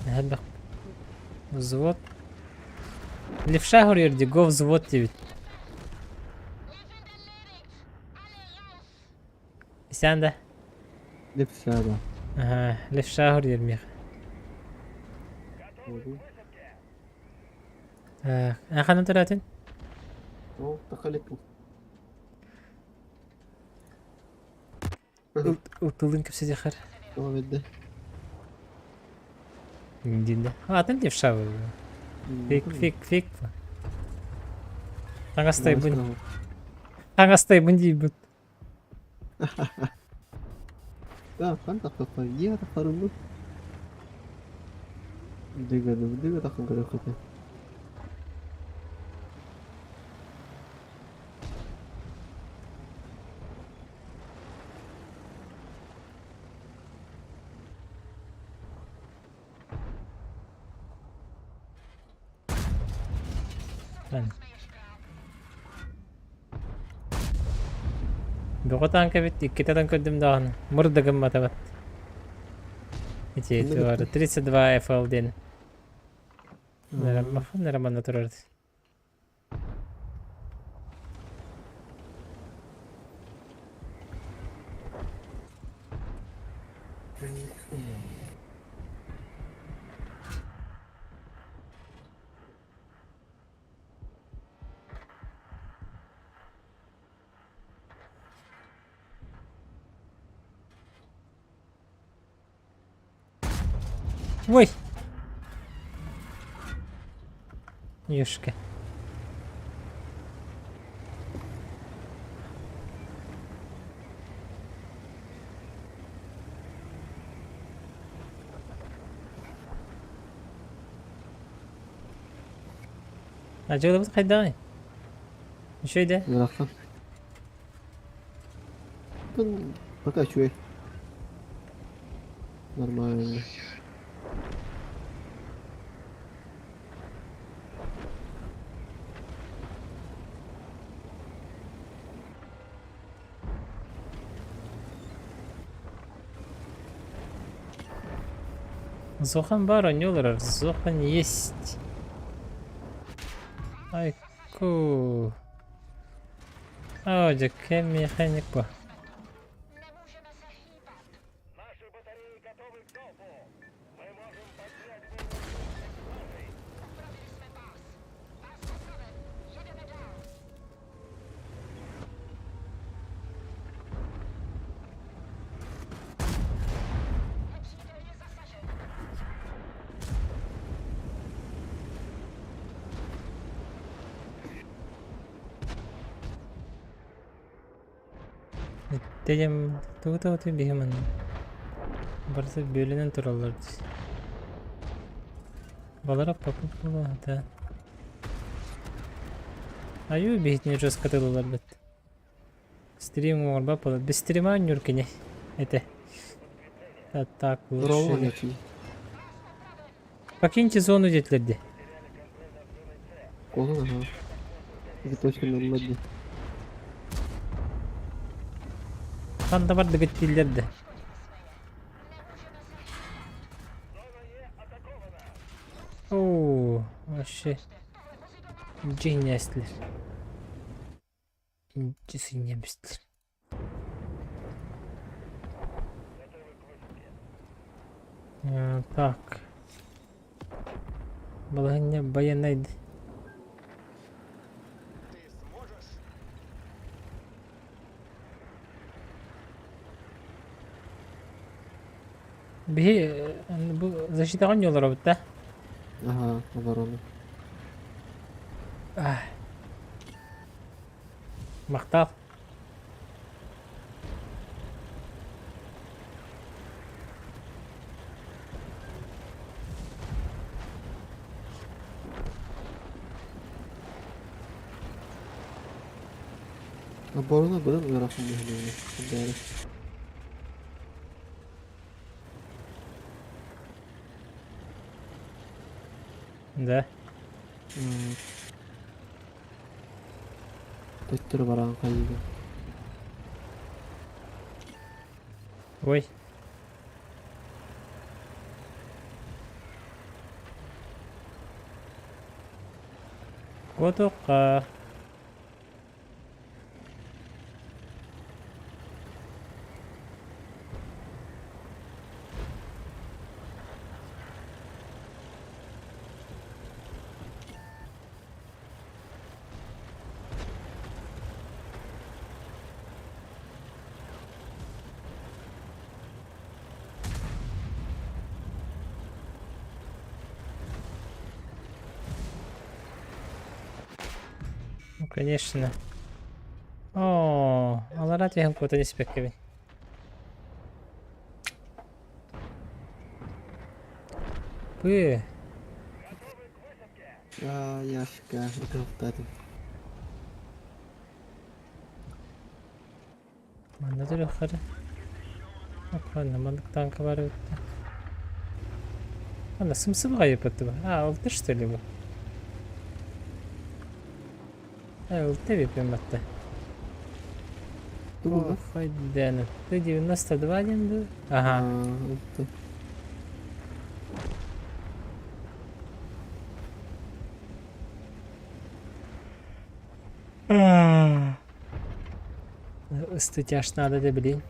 S1: Элбэх взвод. Левша хоруйар дии, го взвод диэбит. Исээн да?
S2: Левша да.
S1: Аха, левша хоруйар миэхэ. Ханан төрөөтүн?
S2: Ол тахаликпин.
S1: Ылтылын кэпсэтиэхэр.
S2: Тоҕо бэрдэ.
S1: Диэн Атын левша Фиг, фиг, фиг. Таҥастайбын. Таҥастайбын диибит.
S2: Да, хан тахтахха, дьиэ тахтарыммыт. Дыганы, дыга таххан көрөххүтэ.
S1: Бөҕө таанка эбит, иккитэ атан көрдүм даҕаны, мыр да гымматабат. Ити туора 32 FL диэн. Нара манна турар. Ой! Ёшки. Адьыалабыт хайдаҕый? Үчүгэй да?
S2: Ыарахан. Пока үчүгэй. Нормально.
S1: Зохан бар, оонньуу Зохан есть. Айку. Оо, дьэ, кэм механик бу. Тэйэм тугу тугу биһи манна барыта бүөлэнэн тураллар дии. Балара попу да. Аю биһитини жестко тылылар бит. Стрим оҥорбот буолар. Без стрима нюркини это. Так лучше. Покиньте зону диэтилэр дии.
S2: Колун аха. Ити точка нолла дии.
S1: Ханна бардыгыт дииллэр да. Оо, вообще дьиҥнээстилэр. Инчи синньэбистилэр. Так. Балаһыанньа байанай Биһи бу защитаҕа оонньууллар да?
S2: Аха, оборона.
S1: Махтал.
S2: Оборона быдан ыарахан быһыылаах бээрэ.
S1: Да.
S2: Төттөрү бараан хайыыга.
S1: Ой. Куотуохха. Ну, конечно. О, алара түһэн куотан испэккэбин. Пы.
S2: А, Яшка, ытыахтаатым.
S1: Манна төрүөххэ Охрана, маннык танка бар эбит да. Ана сымсыбаҕа айыппыт А, ылты что ли бу? Ылты эбиппин батта.
S2: Тугу?
S1: Файден. Ты 92 один был? Ага.
S2: Ылты.
S1: Ыстытяш надо да блин.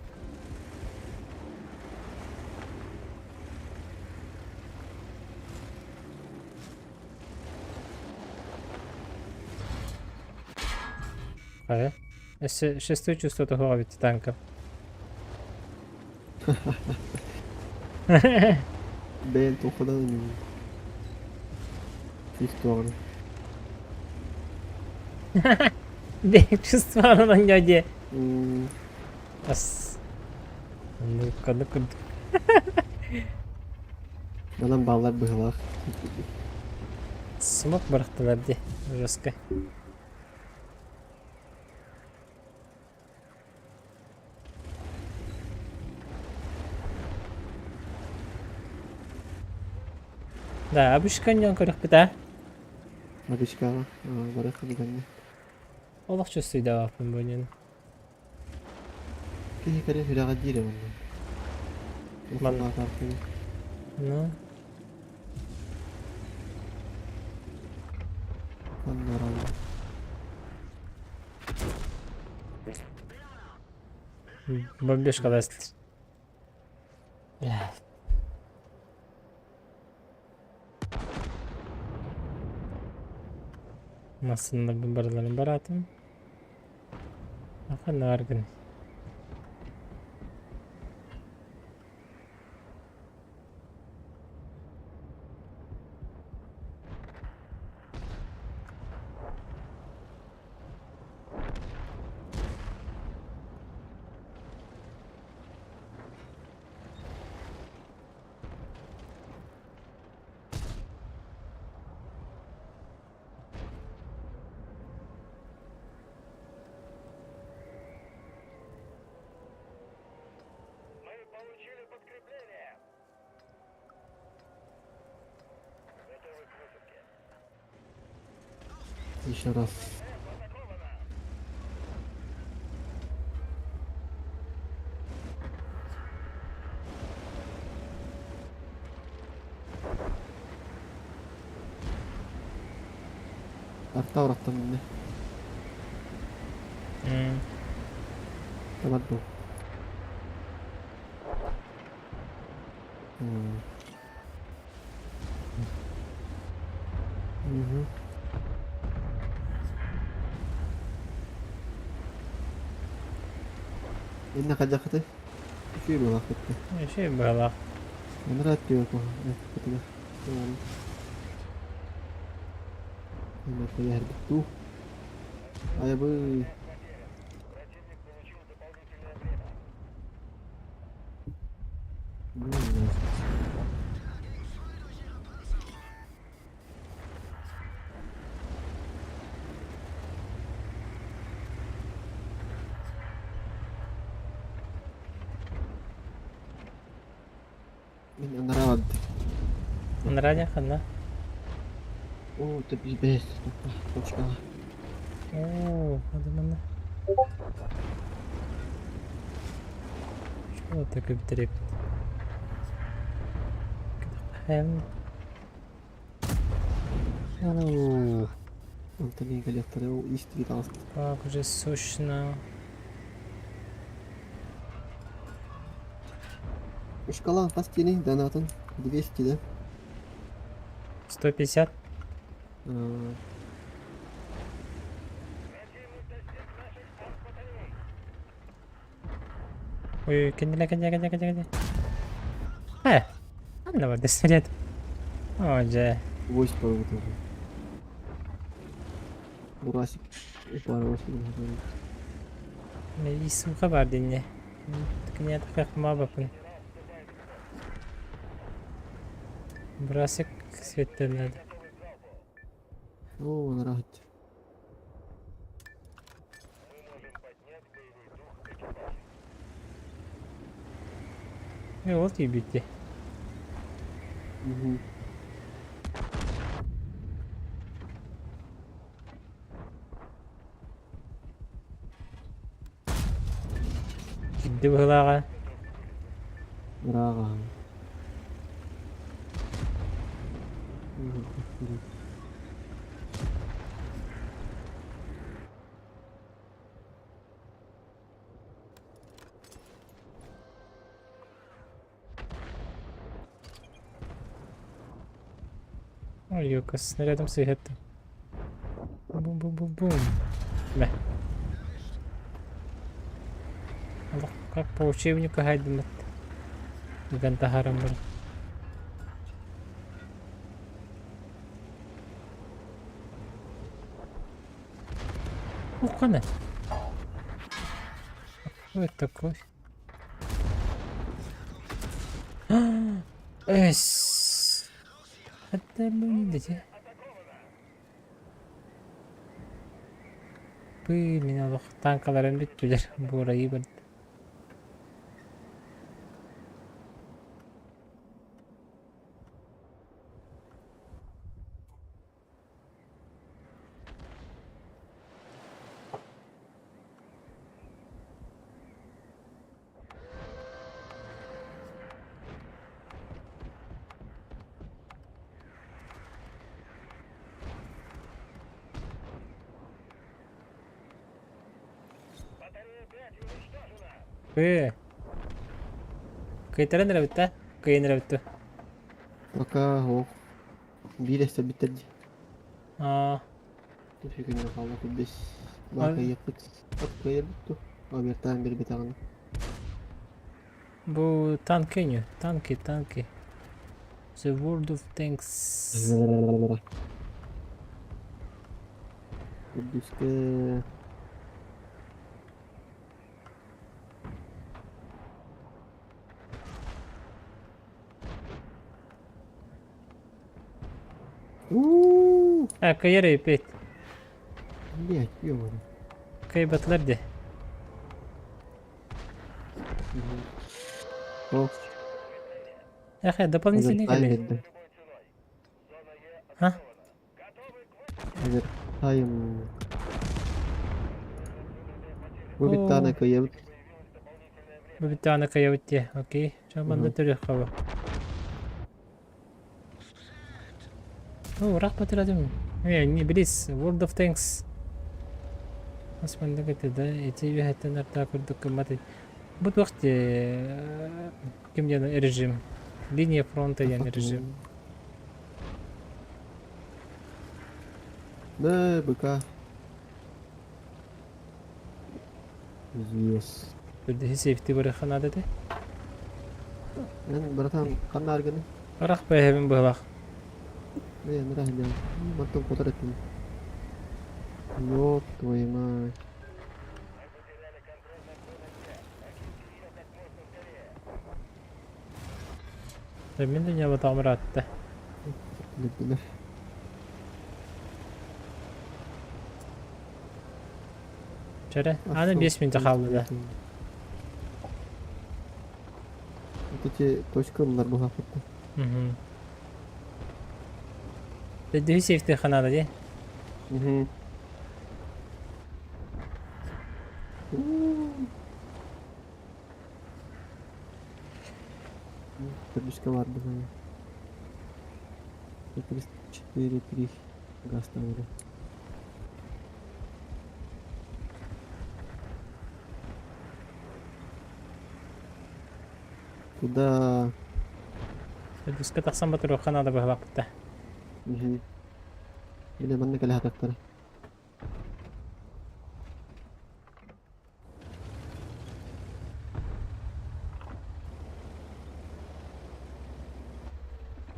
S1: Хайа? Өссө шестое чувство тоһоҕо эбит танка.
S2: Бэйэн туоххадан үнүгүн. Их туоҕун.
S1: Бэйэҥ чувствован оонньоо диэ.
S2: М,
S1: Ас. Ну-ка, ну-ка.
S2: Манан бааллар быһыылаах.
S1: Смок бырахтылар дии, жестко. Да, абышка ньон көрөхпүт аа?
S2: Абишкаҕа барыахха бүгүҥҥэ.
S1: Олох чувствуйдаабаппын бу иннин.
S2: Киһи кэлин сүрэҕэ диир онно.
S1: Ман
S2: Улахан
S1: Ну,
S2: Маннаралла.
S1: Бомбежка даст. Бля. Массыына барыларын бараатым. Ахан аргын.
S2: Еще раз. Арта ураттан минне. Табар дуу. Мгм. Инна хайдахытай? Үчүгэй буолаахпыт.
S1: Үчүгэй быһалаах.
S2: Анараа өттүгэр куһаҕан Эһэрбит дуу? Айабый. Анараа барда.
S1: Анараа диэн ханна?
S2: Оо, это бэс, точкаҕа.
S1: Оо, ханна? Что такое битэрибит? Оу,
S2: Онтон кэлиэхтэрэ истиги таҕыста.
S1: Как же сущно.
S2: Шкала хас диэний донатын? 200 да?
S1: 150? Ой, кэннилэ, кэннилэ, кэннилэ, кэннилэ, кэннилэ. Э, ханна барда снаряд? О, дьэ.
S2: Гвоздь порвут уже. Бурасик упарывался.
S1: Сука бар динне. Киниэхэ мабапын. Брасик светтэннэдэ.
S2: О, нравится.
S1: Э, ол тиийбит дии.
S2: Угу.
S1: Кирдэ быһыылааҕа.
S2: Ырааҕа.
S1: Ой, юка, снарядом сыһыттым. Бум-бум-бум-бум. Мэ. Олох как по учебнику хайдыммыт. Ыган таһааран баран. Уххана. Кто это такой? Эс. Это люди. Пы, мин олох танкаларым бүттүлэр. Буорайыы барда. Пы. Кыйтаран эрэ бүтэ. Кыйан эрэ бүттэ.
S2: Пока ох. Биир эстэ бүттэр дии.
S1: Аа.
S2: Түһүгүнэ хаалла курдус. Баакайыахпыт. От кыайарбыт дуо? Обертаан биэрбэтэҕинэ.
S1: Бу танки ини. Танки, танки. The World of Tanks.
S2: Үрдүскэ Уу!
S1: А, кыйар эпит.
S2: Блять, ё-моё.
S1: Кыйбатылар де.
S2: О,
S1: Эхе, дополнительный
S2: овертайм
S1: кэлли.
S2: бердим.
S1: А?
S2: Овертайм. Бу бүттаана
S1: О,
S2: кыайабыт.
S1: бу бүттаана кыйабыт дии. Окей. Чо манна төрүөх хаба. О, ыраах батырадым. Э, не билис, World of Tanks. Ас маннык этэ да, ити үөһэттэн артаа курдук гыммат Бу туох дии, ким диэн режим? Линия фронта диэн режим.
S2: Да, быка. Yes.
S1: Үрдүһү сейфти барыахха наада этэ.
S2: Эн, братан, ханна аргыны?
S1: Ырах бэйэбин быһылах.
S2: Ээ, нара сылдьабын. Мантан куотар этим. Ёб твою мать.
S1: Мин да ньабатаҕым ыраатта.
S2: Билэр.
S1: Чэрэ, аны 5 мүнүүтэ хаалла да.
S2: Эти точка ыллар быһааппыттар.
S1: Угу. Дөһү сейфтиэххэ наада дии.
S2: Угу. Төрдүскэ бардым. 34,3 газ табыла. Куда?
S1: Төрдүскэ тахсан батыруохха наада быһалаахпыт да.
S2: Угу. Или манна кэлэ хататтара.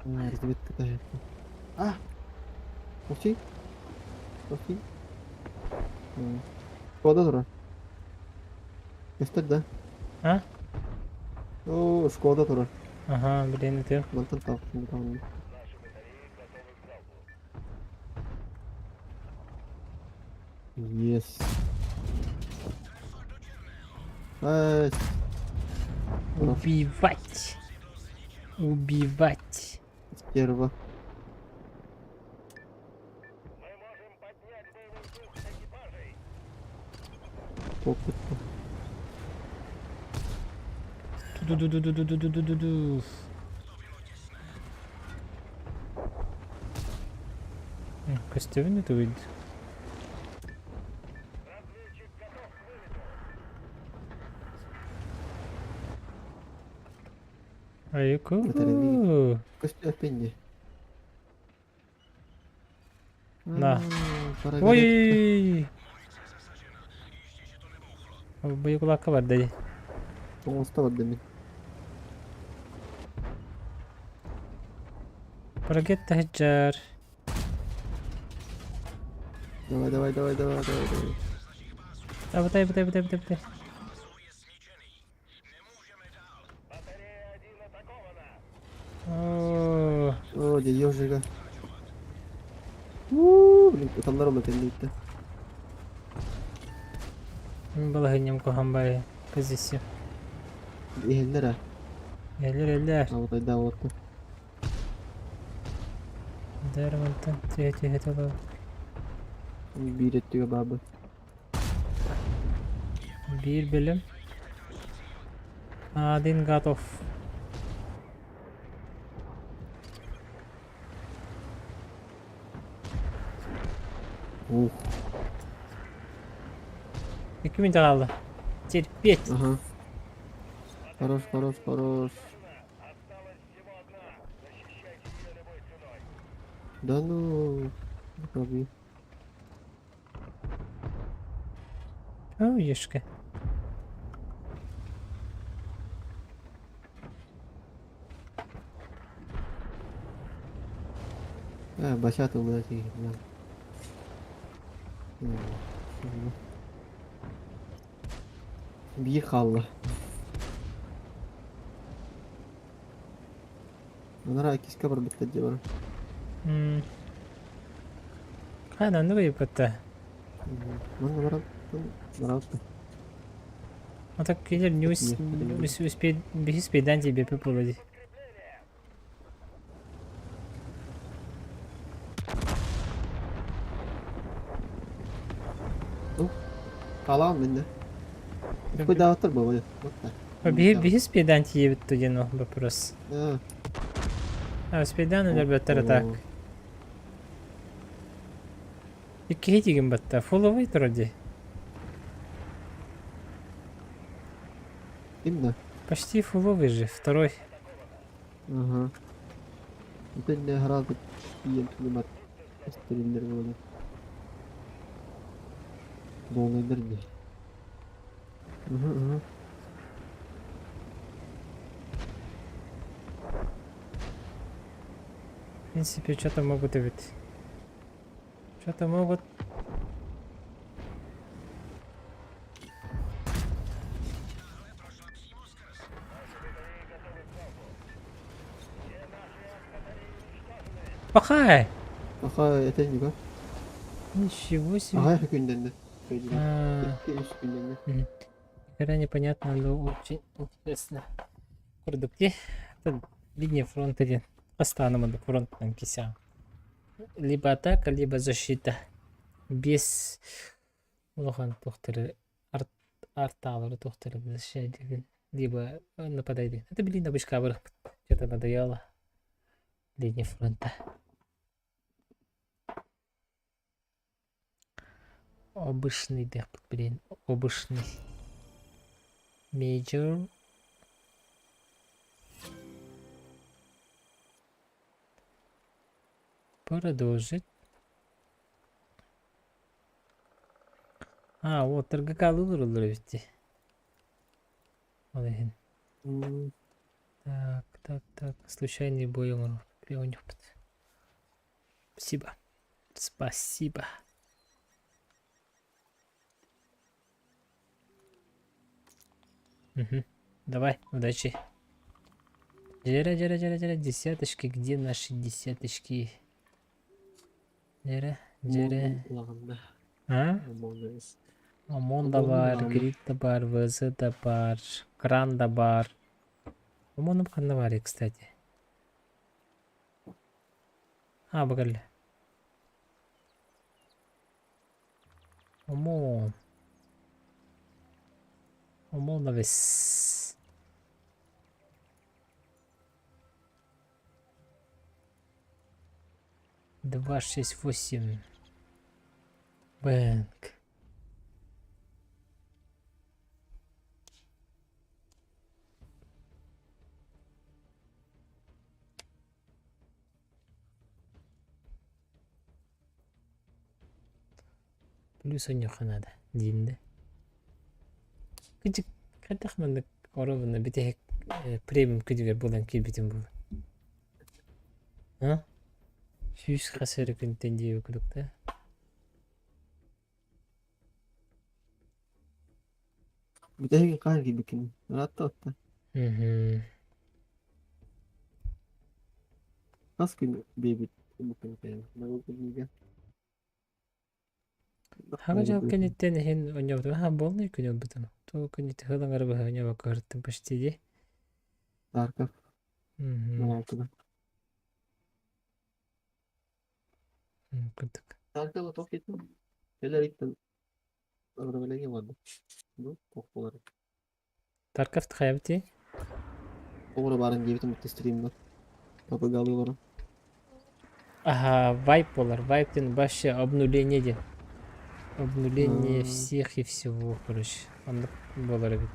S2: Разведка таһыттан. А! Окей. Окей. Шкода турар. Көстөр да?
S1: А?
S2: Оо, Шкода турар.
S1: Ага, блин, это.
S2: Мантан таҕыстым. Yes. Ай.
S1: Убивать. Убивать.
S2: Стерва. Опыт.
S1: Ту-ду-ду-ду-ду-ду-ду-ду-ду. Көстөбүн это выйдет. Айку.
S2: Көстөппүн
S1: На. Ой! Боекулакка бар дии.
S2: Оҥосто бардым мин.
S1: Ракета хеджар.
S2: Давай, давай, давай, давай, давай, давай.
S1: Абытай, абытай, абытай, абытай, абытай. О,
S2: О, дьэ, ежига. Уу, блин, ыталлар ону кэнниттэн.
S1: Мин балаһыанньам куһаҕан баайы позиция.
S2: Иһэллэр аа.
S1: Эллэр, эллэр.
S2: Абытайдаабыттар.
S1: Дэр мантан түһэ түһэ толор.
S2: Биир өттүгэ баабыт.
S1: Биир бэлэм. Один готов.
S2: Ух.
S1: Икки минут хаалла. Терпеть.
S2: Ага. Хорош, хорош, хорош. Да ну, роби.
S1: О, ешка.
S2: Э, бачата блядь, и, бля. Биир хаалла. Анараа иккискэ барбыттар дии бары.
S1: Хаан оннук ыйыппыта.
S2: Манна баран бараатта.
S1: А так кинилэр не успеет успейдан тебе вроде.
S2: Хаалаан миннэ. Успейдаабаттар буолуо.
S1: Биһи биһи успейдаан тиийэбит диэн вопрос. А успейдаан өлөрбөттөр так. Иккиһи тигин батта. Фуловый турар дии.
S2: Ким да?
S1: Почти фуловый же. Второй.
S2: Ага. Итиннэ хараалбыт тиийэн пулемет эстэриллэр буолар. Буолайдар дии. Уһу, уһу.
S1: В принципе, что-то могут и быть. Что-то могут. Пахай!
S2: Аха этэнньигэ.
S1: Ничего себе.
S2: Аҕай күннэннэ.
S1: А,
S2: Икки үс күннэннэ.
S1: Игра непонятно, но очень интересно. Курдук дии. Линия фронта диэн бастаан маннык фронтан кисэҕин. Либо атака, либо защита. Без улахан туохтары артаалары туохтары защищай либо нападай диэн. Это блин обычка барыхпыт. Что-то надоело. Линия фронта. Обычный диэхпит блин, обычный. Major. Продолжить. А, вот РГК-лыыр олор эбит дии. Ол иһин. Так, так, так. Случайный бой оҥорор. Оонньуохпут. Спасибо. Спасибо. Угу. Давай, удачи. Дьэрэ, дьэрэ, дьэрэ, дьэрэ, десяточки, где наши десяточки? Дьэрэ, дьэрэ. А? ОМОН да баар, Грид да баар, ВЗ да баар, Кран да баар. ОМОНом ханна баарый, кстати? А, бу кэллэ. ОМОН. ОМОНовец. 2, 6, 8. Бэнк. Плюс онньуохха наада диин да. Кыдьык хайдах маннык оруобуна бүтэһик премиум күнүгэр буолан киирбитим буолуо. А? Сүүс хас эрэ күнтэн диэбит курдук да.
S2: Бүтэһигин хаһан киирбиккиний? Ыраатта отто.
S1: Мгм.
S2: Хас күн биэбит буккун күнүгэ?
S1: Хаҥа дьыл кэнниттэн иһин оонньообутум аһа буолла күн ылбытым. Туу күн ити сыл аҥара быһа оонньообокко сырыттым почти дии.
S2: Тарков.
S1: Мгм.
S2: Алтыда.
S1: Курдук.
S2: Таркова тоқ кеттім. Кэлэр иттен обновление барда. Ну, тоқ болар.
S1: Тарков хайабыти?
S2: Оҕура баарын диэбитим отто стриммар. Попыгалыы олорон.
S1: Ага, вайп болар. Вайп диэн вообще обнуление диэн. Обнуление всех и всего, короче. Оннук буолар эбит.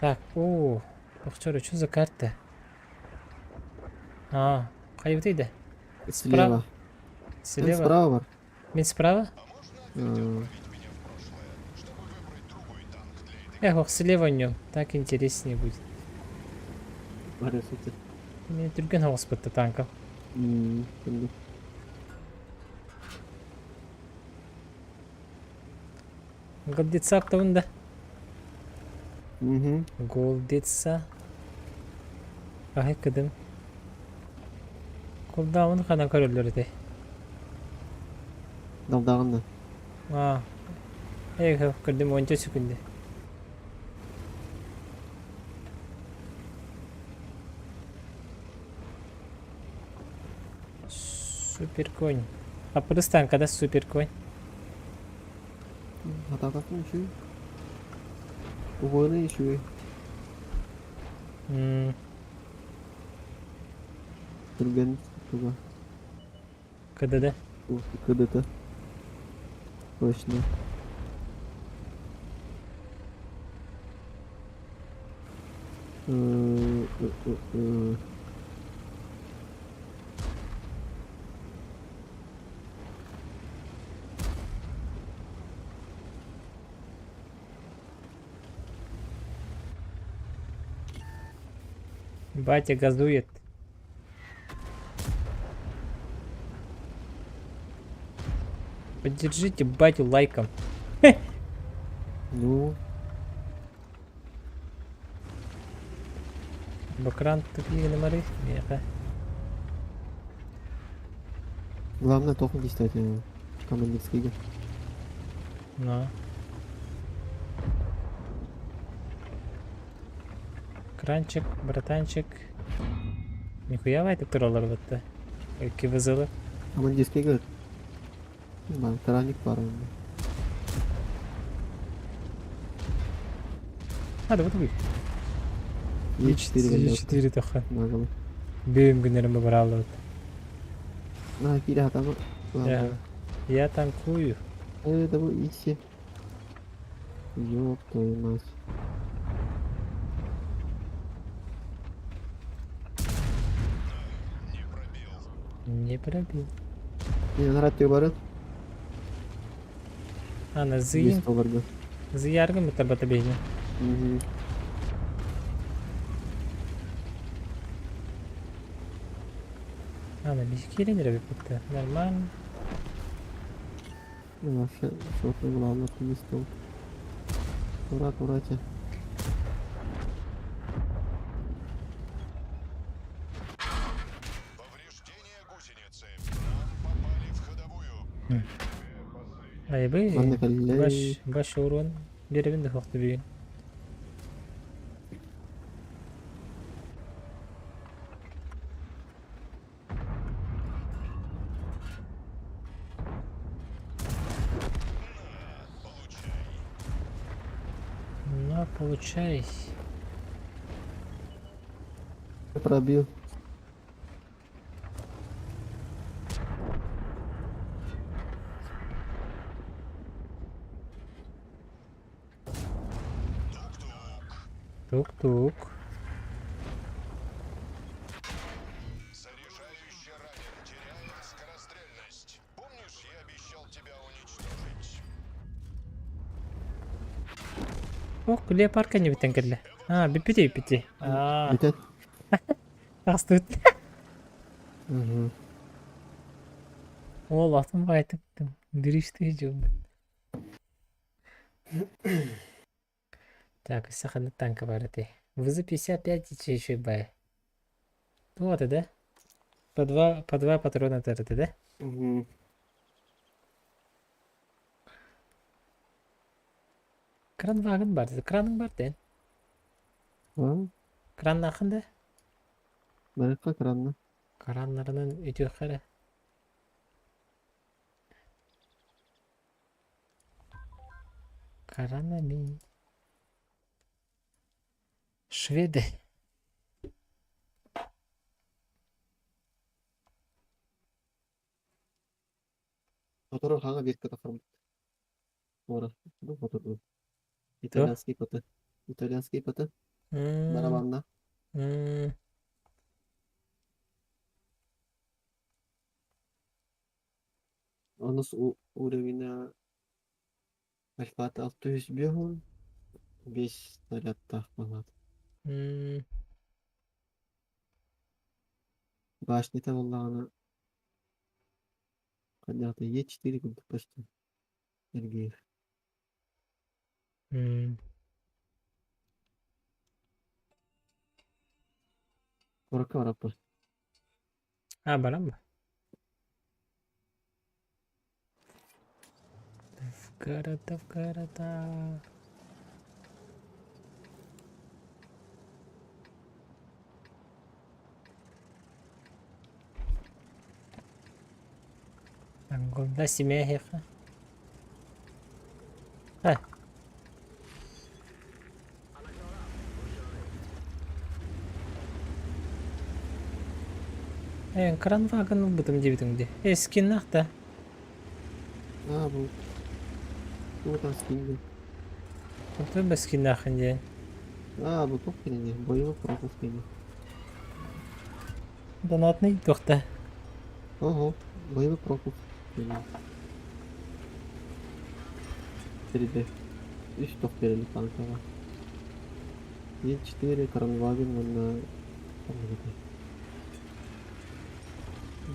S1: Так, о, охчор, что за карта? А, хайбытый да?
S2: Слева.
S1: Слева?
S2: Справа бар.
S1: Мин справа? Эх, ох, слева нем. Так интереснее будет.
S2: Бары сути.
S1: Мен түргэн оҕуспутта танка. Голдица оттовун да?
S2: Угу.
S1: Голдица. Аһай кыдым. Кулдаун ханан көрөллөр этэй?
S2: Далдаҕын да.
S1: Аа. Эх, көрдүм уонча секунда. Суперконь. Апырыстаан когда суперконь?
S2: Хатаатахпын үчүгэй. Убуона үчүгэй. Түргэн туга.
S1: КДД.
S2: КДТ. Точно.
S1: Батя газует. Поддержите батю лайком.
S2: Ну.
S1: Бакран тупик мары. Меха.
S2: Главное только не стать командирскийга.
S1: Но. Кранчик, братанчик. Нихуя вайтып тураллар бытта. Икки вызылы.
S2: Командирский говорит. Бар, тараник бар онда.
S1: А, да вот вы.
S2: Е4
S1: Е4 тоха.
S2: Нагалы.
S1: Бүйім күнерім бұралы.
S2: На, кире атамы.
S1: Я, я танкую.
S2: Это был И7. Ёб твою мать.
S1: Не пробил.
S2: Не, на радио барын.
S1: Ана
S2: 100
S1: зыйын,
S2: долларга.
S1: зыяргын бытар бата бейні.
S2: Угу.
S1: Ана бихкелен бітті. Нормально.
S2: Ну, вообще, шотный главный оптимист. Ура, ура,
S4: Повреждение гусеницы. Нам попали в ходовую.
S1: Айбы.
S2: Манна кэллэ.
S1: Баш, баш урон. Беребин де хоқты бүйін. На, получай.
S2: Пробил.
S1: Тук-тук.
S4: Заряжающий ранен. Теряем скорострельность. Помнишь, я обещал тебя уничтожить?
S1: Ох, леопарка не бітен кірлі. А, бипити, бипити. А,
S2: Бүтэн.
S1: астыт.
S2: Угу.
S1: Ол атын байтыптым. Диришти жум. Так, саханы танка бар эти. ВЗ-55 и еще бай. Вот, да? По два патрона тараты, да?
S2: Угу.
S1: Кранваген бар. Краның бар ден.
S2: А,
S1: Кран нақында?
S2: барыкка кранна.
S1: Краннарынан өте қара. Кранами. Шведы.
S2: Мотору хага бетке тахарбыт. Ора. Ну, мотору. Итальянский коты. Итальянский коты. Барабанна. Онус уровень Альфа 605 5 снарядтаах балаат. Башнята буоллаҕына хайдах Е4 курдук почти эргиир. Куоракка бараппын.
S1: А, барам ба? В города, в города. Ангулда семья А. Э, кранвагын ылбытым диэбитиҥ дии. Э, скиннах да.
S2: Аа бу тугутан скингин.
S1: Онтон ба скиннаахын диэн.
S2: Аа бу туох кинини боевой пропуск ини.
S1: Донатный туохта.
S2: Ого, боевой пропуск кини. 3D. Үс туох биэрэлик танкаҕа. Е4 Кранваген уонна ханныгытай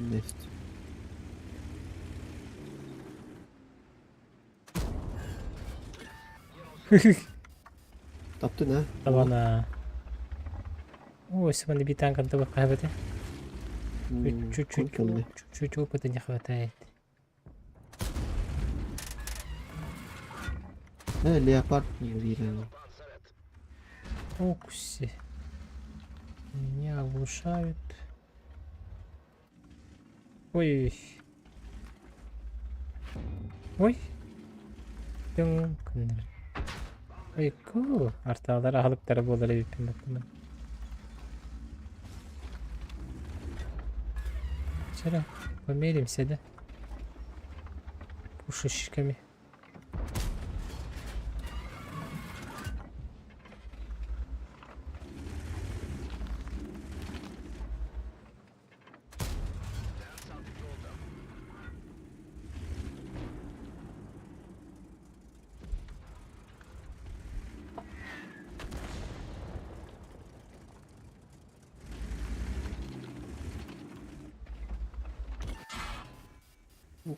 S2: Нефть. Таптын аа?
S1: Табана. Ой, сегодня би танкан таба кайбаты. Чуть-чуть,
S2: Кэллэ.
S1: чуть-чуть опыта не хватает.
S2: Э, леопард биирэ.
S1: Окси. Меня оглушают. Ой. Ой. Тыҥ кыннар. Ой, артаалар аһылыктара буолар эбиппин баттамын. Чара, померимся, да? Пушечками.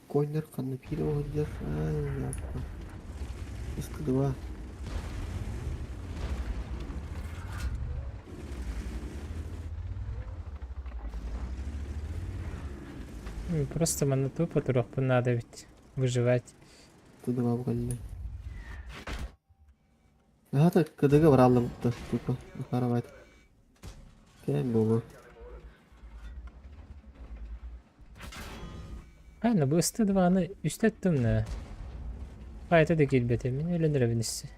S2: Коннор ханна киирэ сылдьар? Ай, яппа. Ыстыдыба.
S1: Просто манна тупо туруохпун наада эбит. Выживать.
S2: Ыстыдыба бу кэллэ. Аһата кыдыга барааллыбытта тупо. Харабайт. Кэм буолуо.
S1: Аны бу ыстыдыбаны үстэ ыттым да. Хайата да киирбэтэ, мин өлөн эрэбин иссе.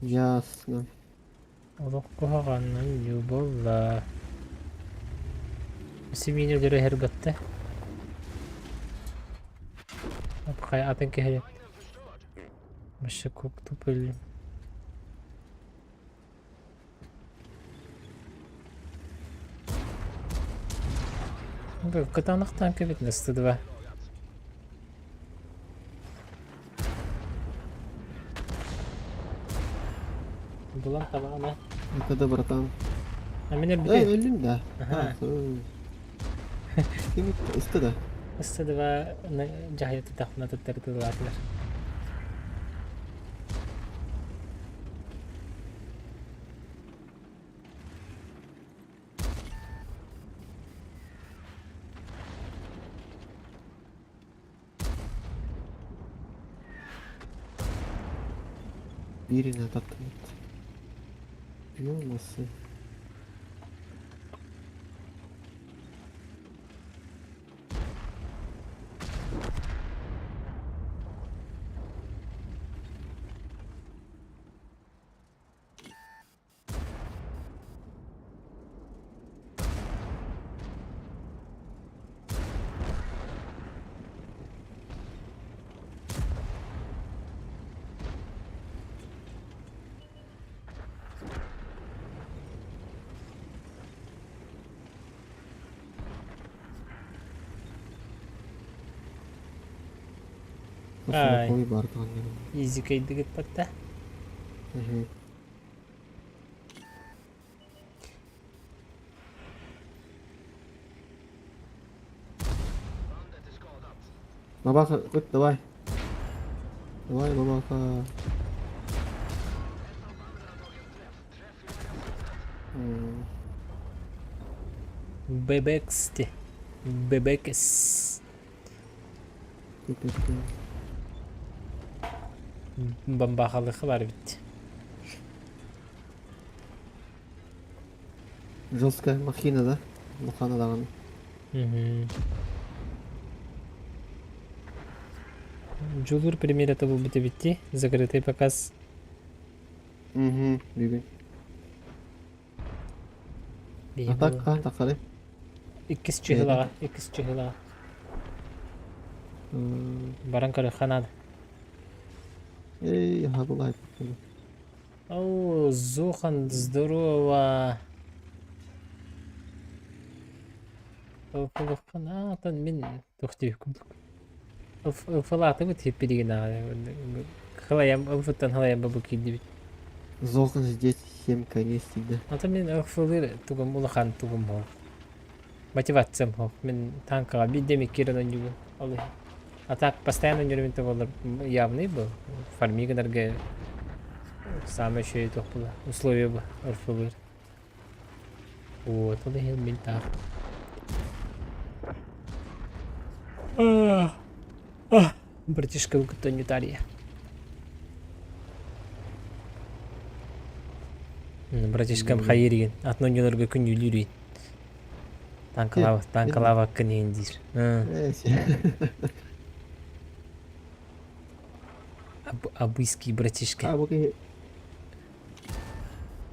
S2: Ясно.
S1: Олох куһаҕанын буолла. Симиини өлөрө иһэр батта. Хайа атын киһи Вообще как тупо өллүм. Кытаанахтаан кэбитин ыстыдыба. Булан табаҕына.
S2: Это да, братан.
S1: А мин
S2: Эй,
S1: өлбүтүм.
S2: өллүм да.
S1: Аха.
S2: Ким ысты да.
S1: Ыстыдыба дьаһайа тутахпына туттары тыллаатылар.
S2: Бииринэ таттыбыт. Буолмасын.
S1: Ай.
S2: Сороковой бар даҕаны.
S1: Изи кэйдигит батта.
S2: Мгм. Бабаха, ыт давай. Давай, бабаха. М,
S1: Бэбэксти. Бэбэкс.
S2: Куппуппун.
S1: Бамбахалыха бар эбит.
S2: Жесткая махина, да? Махана даҕаны.
S1: Мгм. Дьулуур премьерата буолбут эбит дии. Закрытый показ.
S2: Угу, бүгүн.
S1: Биһи
S2: А так
S1: буолуо.
S2: хаһан тахсарый?
S1: Иккис
S2: Бэйэтэ.
S1: чыһылаҕа, иккис чыһылаҕа.
S2: М,
S1: Баран көрүөххэ наада.
S2: Эй, аһа булаайбыт.
S1: О, Зохан, здорово! Ылфылыхпын мин туох диэбит курдук. Ылфылаатыбыт хиппиригин аҕай. Халайам, ылфыттан халайам бу киирдибит.
S2: Зохан здесь всем конец всегда.
S1: Ата мин ылфылыр тугум улахан тугум хоох. Мотивациям хоох. Мин танкаға биирдэ эмэ киирэн оонньуубун. Ол иһин. А так постоянно оонньуурум буоллар явный был. Фарми гынарга самый үчүгэй туох була условия бу ылфылыыр. Вот, ол иһин мин таах. Братишка кытта Италия. Братишкам хайыыр игин, атын оонньууларга күнүүлүүр игин. Танкалаабаккын игин диир. Абыйский братишка.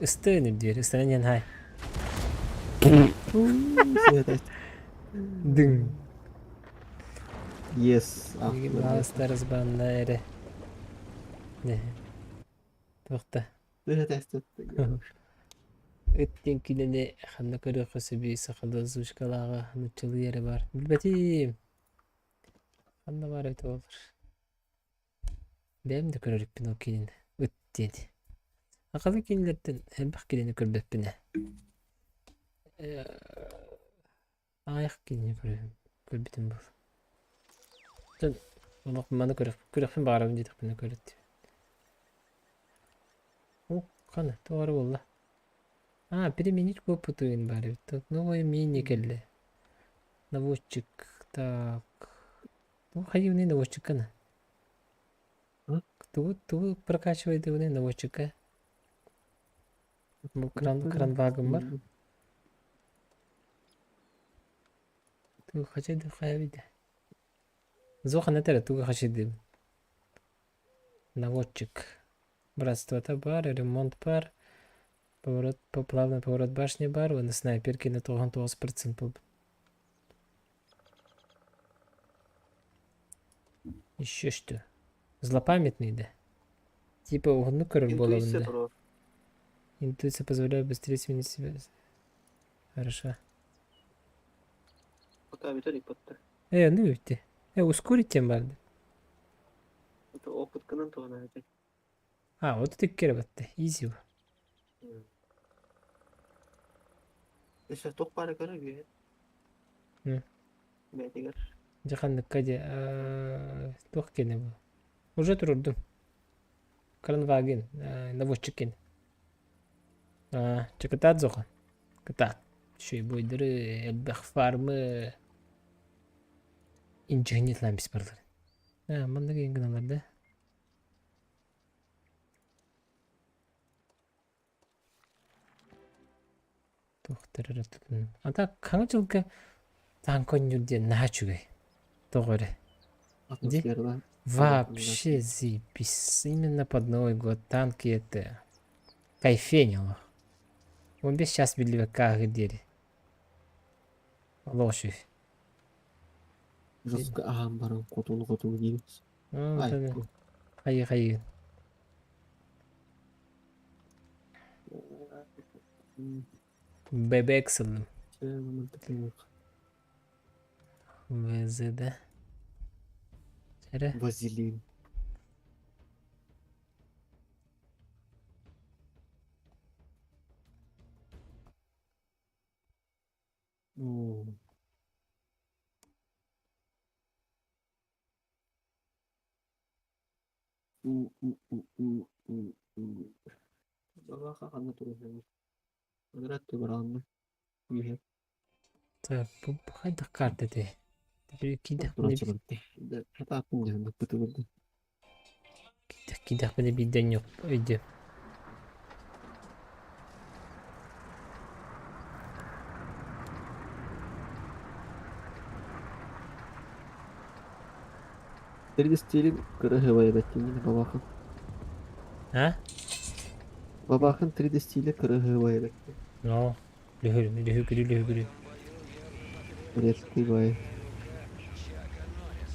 S1: Ыстыын үрдүөр, ыстанан иһэн хай. Дыҥ.
S2: Yes.
S1: Алыстар ызбанна эрэ. Туохта? Ыт диэн киинэни ханна көрүөххэ сөбүй сахалыы озвучкалааҕа нууччалыы эрэ баар. Билбэтим. Ханна баар эбитэ буоллар. Бэйэм да көрөрүппүн ол киинэни. Ыт диэн. Сахалыы киинэлэртэн элбэх киинэни көрбөппүн ээ. Аҕыйах киинэни көрөбүн, көрбүтүм буолуо. Оттон олох маны көрүөхпүн баҕарабын диэтэхпинэ көрөт. О, хана, тоҕо эрэ буолла. А, переменить куоппуту игин баар эбит. Так, новое мини кэллэ. Наводчик, так. Ну, хайыыбыный наводчиккана? Тугу прокачивайдыбыный наводчикка? Бу кранвагым бар. Тугу хачайды хайабыйда? Зохан этэрэ тугу хачайдыыбын? Наводчик. Братствота бар, ремонт бар, поворот, плавный поворот башни бар, уонна снайперкины 99% буолбут. Еще что? Злопамятный да? Типа уһуннук көрөр буолабын
S2: Интуиция
S1: да?
S2: турар.
S1: Интуиция позволяет быстрее сменить себя. Хорошо.
S2: Пока бүтэр иппаттар.
S1: Ну бүттэ. Ускорить тем барды.
S2: Это опыт кынан туһана этэ.
S1: А, вот это кere батты. Изи.
S2: Өссө туох баара көрө үһү. Бэйэтигэр.
S1: Дьэ ханныкка дьэ туох киэнэ бу? Уже турурдум. Кранваген, наводчик киэнэ. Чэ кытаат Зохан. Кытаат. Үчүгэй буойдары, элбэх фармы инженер лампис барлар. Маннык иҥ гыналар да? Туохтар эрэ тутун. А так хаҥа дьылга танк оонньуур диэн наһаа үчүгэй. Тоҕо эрэ. Ди
S2: Атмосфералаах.
S1: вообще заебись. Именно под Новый год танки это кайфенило. 15 час биллибэккэ ааһыыр диэри. Олох үчүгэй.
S2: Жестко аһаан баран хотуну-хотуну диибит. Ай,
S1: Хайыы-хайыы. Бэбэк сыллым. ВЗД. Эрэ.
S2: Вазелин. Оо. Бабаха ханна туруһуҥ? Анараа өттүгэр үөһэ.
S1: Так, бу хайдах карта этэй? Киидэхпинэ
S2: Хатааппын дьаһаннаппытыбын.
S1: Киидэхпинэ биирдэ өйдүөм.
S2: 3D стилин кыраһыабай эбэттиҥҥин бабахан.
S1: А?
S2: Бабахан 3D стиле кыраһыабай эбэттин.
S1: Но, лүһүр, лүһүгүрү, лүһүгүрү.
S2: Резкий бай.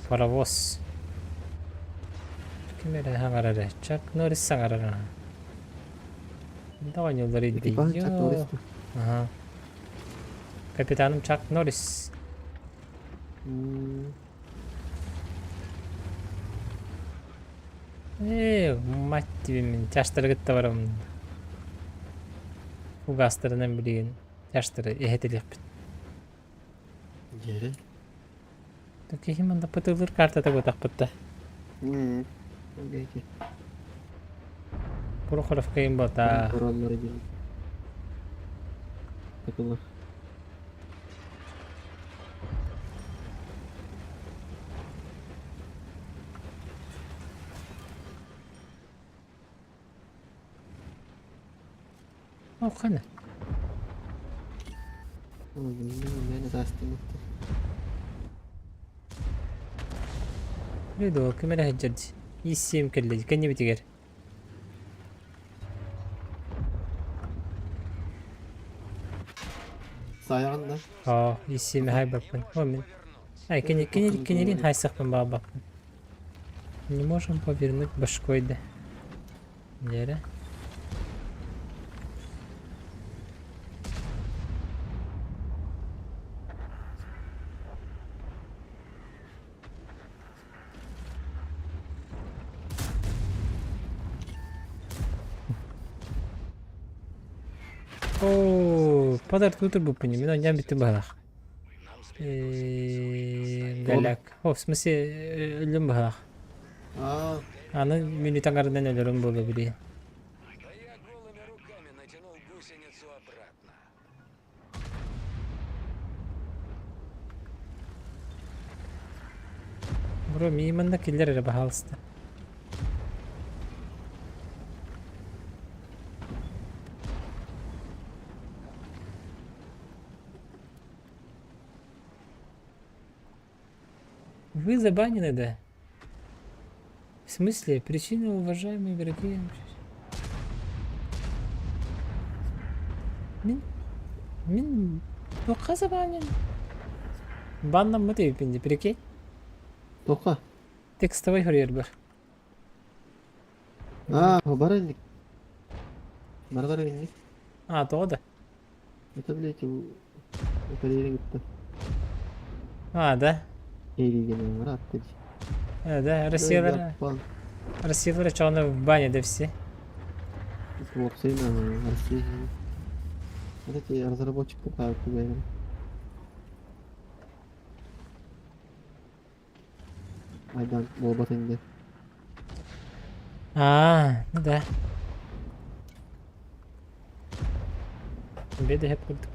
S1: Паровоз. Ким эрэ саҥарар ээ? Чак Норрис саҥарар аа. Да оонньууллар
S2: Экипаж Чак Норрис.
S1: Аха. Капитаным Чак Норрис. Мать тебе мин чаштары кытта барамын. Угаастарынан билигин чаштары эһэтилиэхпит.
S2: Дьиэри.
S1: Киһи манна пытылыр картата бытахпыт да. Прохоровка им бота.
S2: Такылар.
S1: О, хана. Били ким эрэ сылдьар дии. Ис-сиэм кэллэ дии, кэннибитигэр.
S2: Саайаҕын да?
S1: Оо, ис-сиэми хаайбаппын. О, мин. Ай, кини, кини, кинилиин хаайсахпын баҕарбаппын. Не можем повернуть башкой да. Дьэрэ. Оо, подарок турбуппун мин онньоон бүттүм быһалаах. Голяк. О, в смысле, өллүм быһалаах.
S2: Аа.
S1: Аны мүнүүтэ аҥарынан өлөрүм буолуо билигин.
S5: Да я голыми руками натянул гусеницу обратно.
S1: Бро, миигин манна киллэр эрэ, баһаалыста. Вы забанены, да? В смысле? Причина, уважаемые игроки? Мин... Мин... Туохха забанен? Баннаммыт эбиппин дии, прикинь?
S2: Туохха?
S1: Текстовай суруйарбар.
S2: Аа, бар инник. Бардар инник.
S1: А, тоҕо да?
S2: Это, блядь, Украина кытта.
S1: А, да?
S2: Эриигэн ыраатта дии.
S1: А, да, Россиялар... Россиялар чоҕуна в бане да все.
S2: Уопсайынан Россия. Вот эти разработчики бэйэлэрэ. Айдан буолбат инде.
S1: А, ну да. Беда хеп курдук.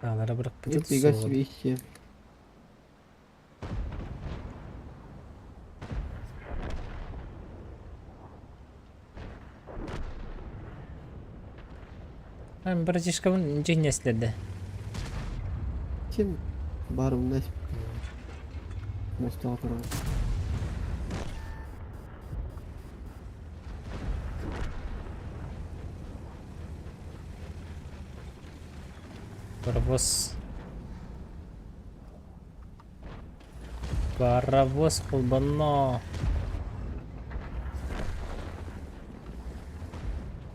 S1: Аалара бырахпытын
S2: Нифига
S1: суоҕа.
S2: себе ищи.
S1: Ан братишкабын дьиҥнэслэрдэ.
S2: Чем бар умнась мостаға турар.
S1: Паровоз. Паровоз холбоно.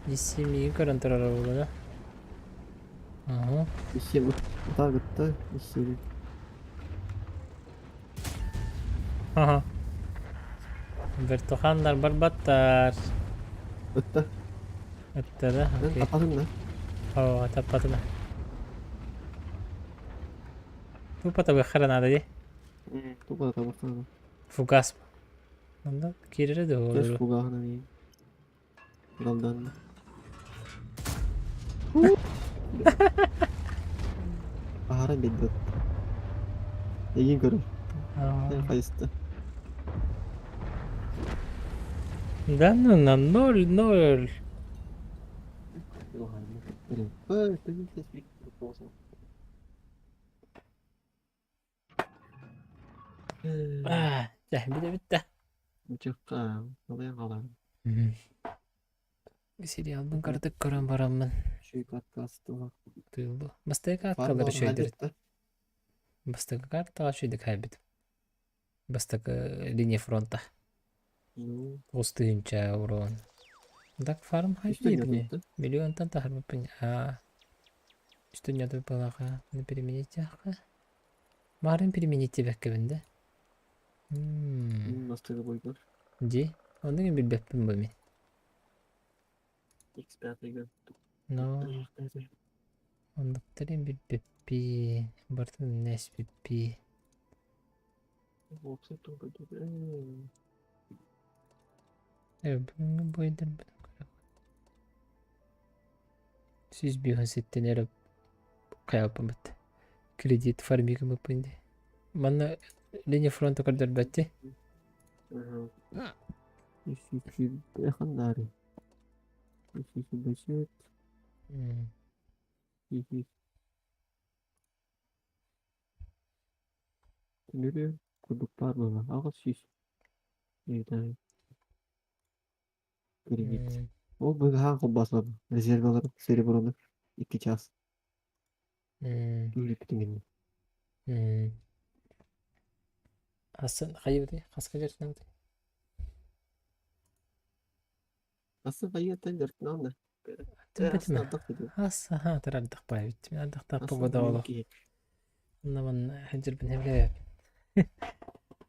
S1: Исими көрөн турар буолла. Ага.
S2: Ищи утаа гытта ищи.
S1: Ага. Вертуханнар барбаттар.
S2: Ытта.
S1: Ытта да? Окей.
S2: Таппатын да?
S1: Оо, таппатына. Тупо табыахха наада дии.
S2: Тупо табыахха наада.
S1: Фугас. Онно киирэрэ да
S2: Кэш
S1: буолуо.
S2: фугаһын эмиэ. Далдан. Аһара билбэт. Эйигин көрөр. Хайыста.
S1: Да ну на 0-0. Дьэ, бүтэ бүттэ.
S2: Дьыкка, алайан хаалар.
S1: Сериалбын кыратык көрөн бараммын.
S2: Үчүгэй подкаст
S1: Тыыллы. Бастакы карталар үчүгэйдэр. Бастакы картаҕа үчүгэйдик хаайбытым. Бастакы линия фронта. Тоҕус тыһыынча урон. Так фарм хайдыыбыный? Миллионтан таһарбыппын. Аа. Үстүн балаха. Оны переменить Марын переменить диэбэккэбин да?
S2: Бастакы бойгор.
S1: Дии. Оннук билбэппин бу мин.
S2: X5
S1: Но оннуктарын билбэппин. Барытын нэспиппин. Бүгүҥҥү бойдарбын. 157 эрэ хайалпаммыт. Кредит фармигымыппын дии. Манна линия фронта көрдөрбөт дии.
S2: Ханнаары. Үс Түнүрү курдук баар буолла. 800. Кредит. Ол быгаһаан холбоосолор резервалары сереброны 2 час. Үлүппүтүн
S1: Асан хайыбыты хаска дьарытынабыты?
S2: Асы хайыаттан дьарытынан да.
S1: Түмпэтим. Ас аха тарардах баайбыт. Мин ардахтаах погода олох. Онно манна сылдьарбын сөбүлээбэппин.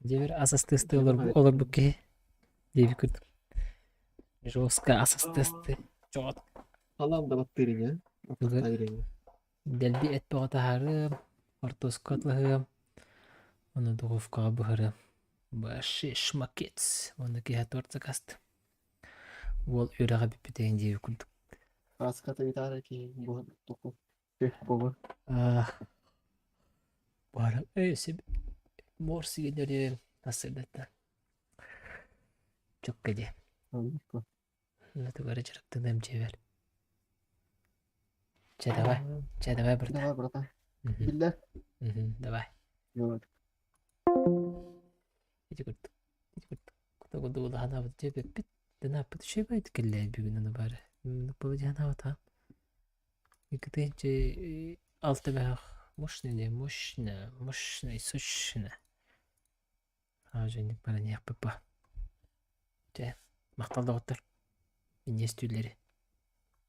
S1: Дьиэбэр ас астыы-астыы олорбут киһи диэбит курдук. Жестко ас астыы-астыы. Чоҕот.
S2: Халаан да баттыыр ини, атахтаах ини.
S1: Дэлби эт бөҕө таһаарыам, хортуоска атлаһыам, уонна духовкаҕа буһарыам. Баши шмакец. Уонна киһи торт закаст. Уол үөрэҕэ бүппүтэ диэбит курдук.
S2: Аската витара киһи буһан току. Буолар.
S1: Бара эй сиб морс сигенери сарсыардаттан. Чукка дии. Тугары дьарыктаныам дьиэбэр. Чэ давай. Чэ давай брата.
S2: Давай, братан. Биллэр.
S1: Давай. Ити курдук. Ити курдук. Кутугулаһанаабыт дьиэбэппит. Дынааппыт үчүгэй кэллээ бүгүн аны бары. Буладьанаабата. Икки алта бэһэх мощный не мощно, мощно и сочно. Аажанник баран иһиэхпит ба. Чэ, махтал доҕоттор. Инньэ үстүүлэри.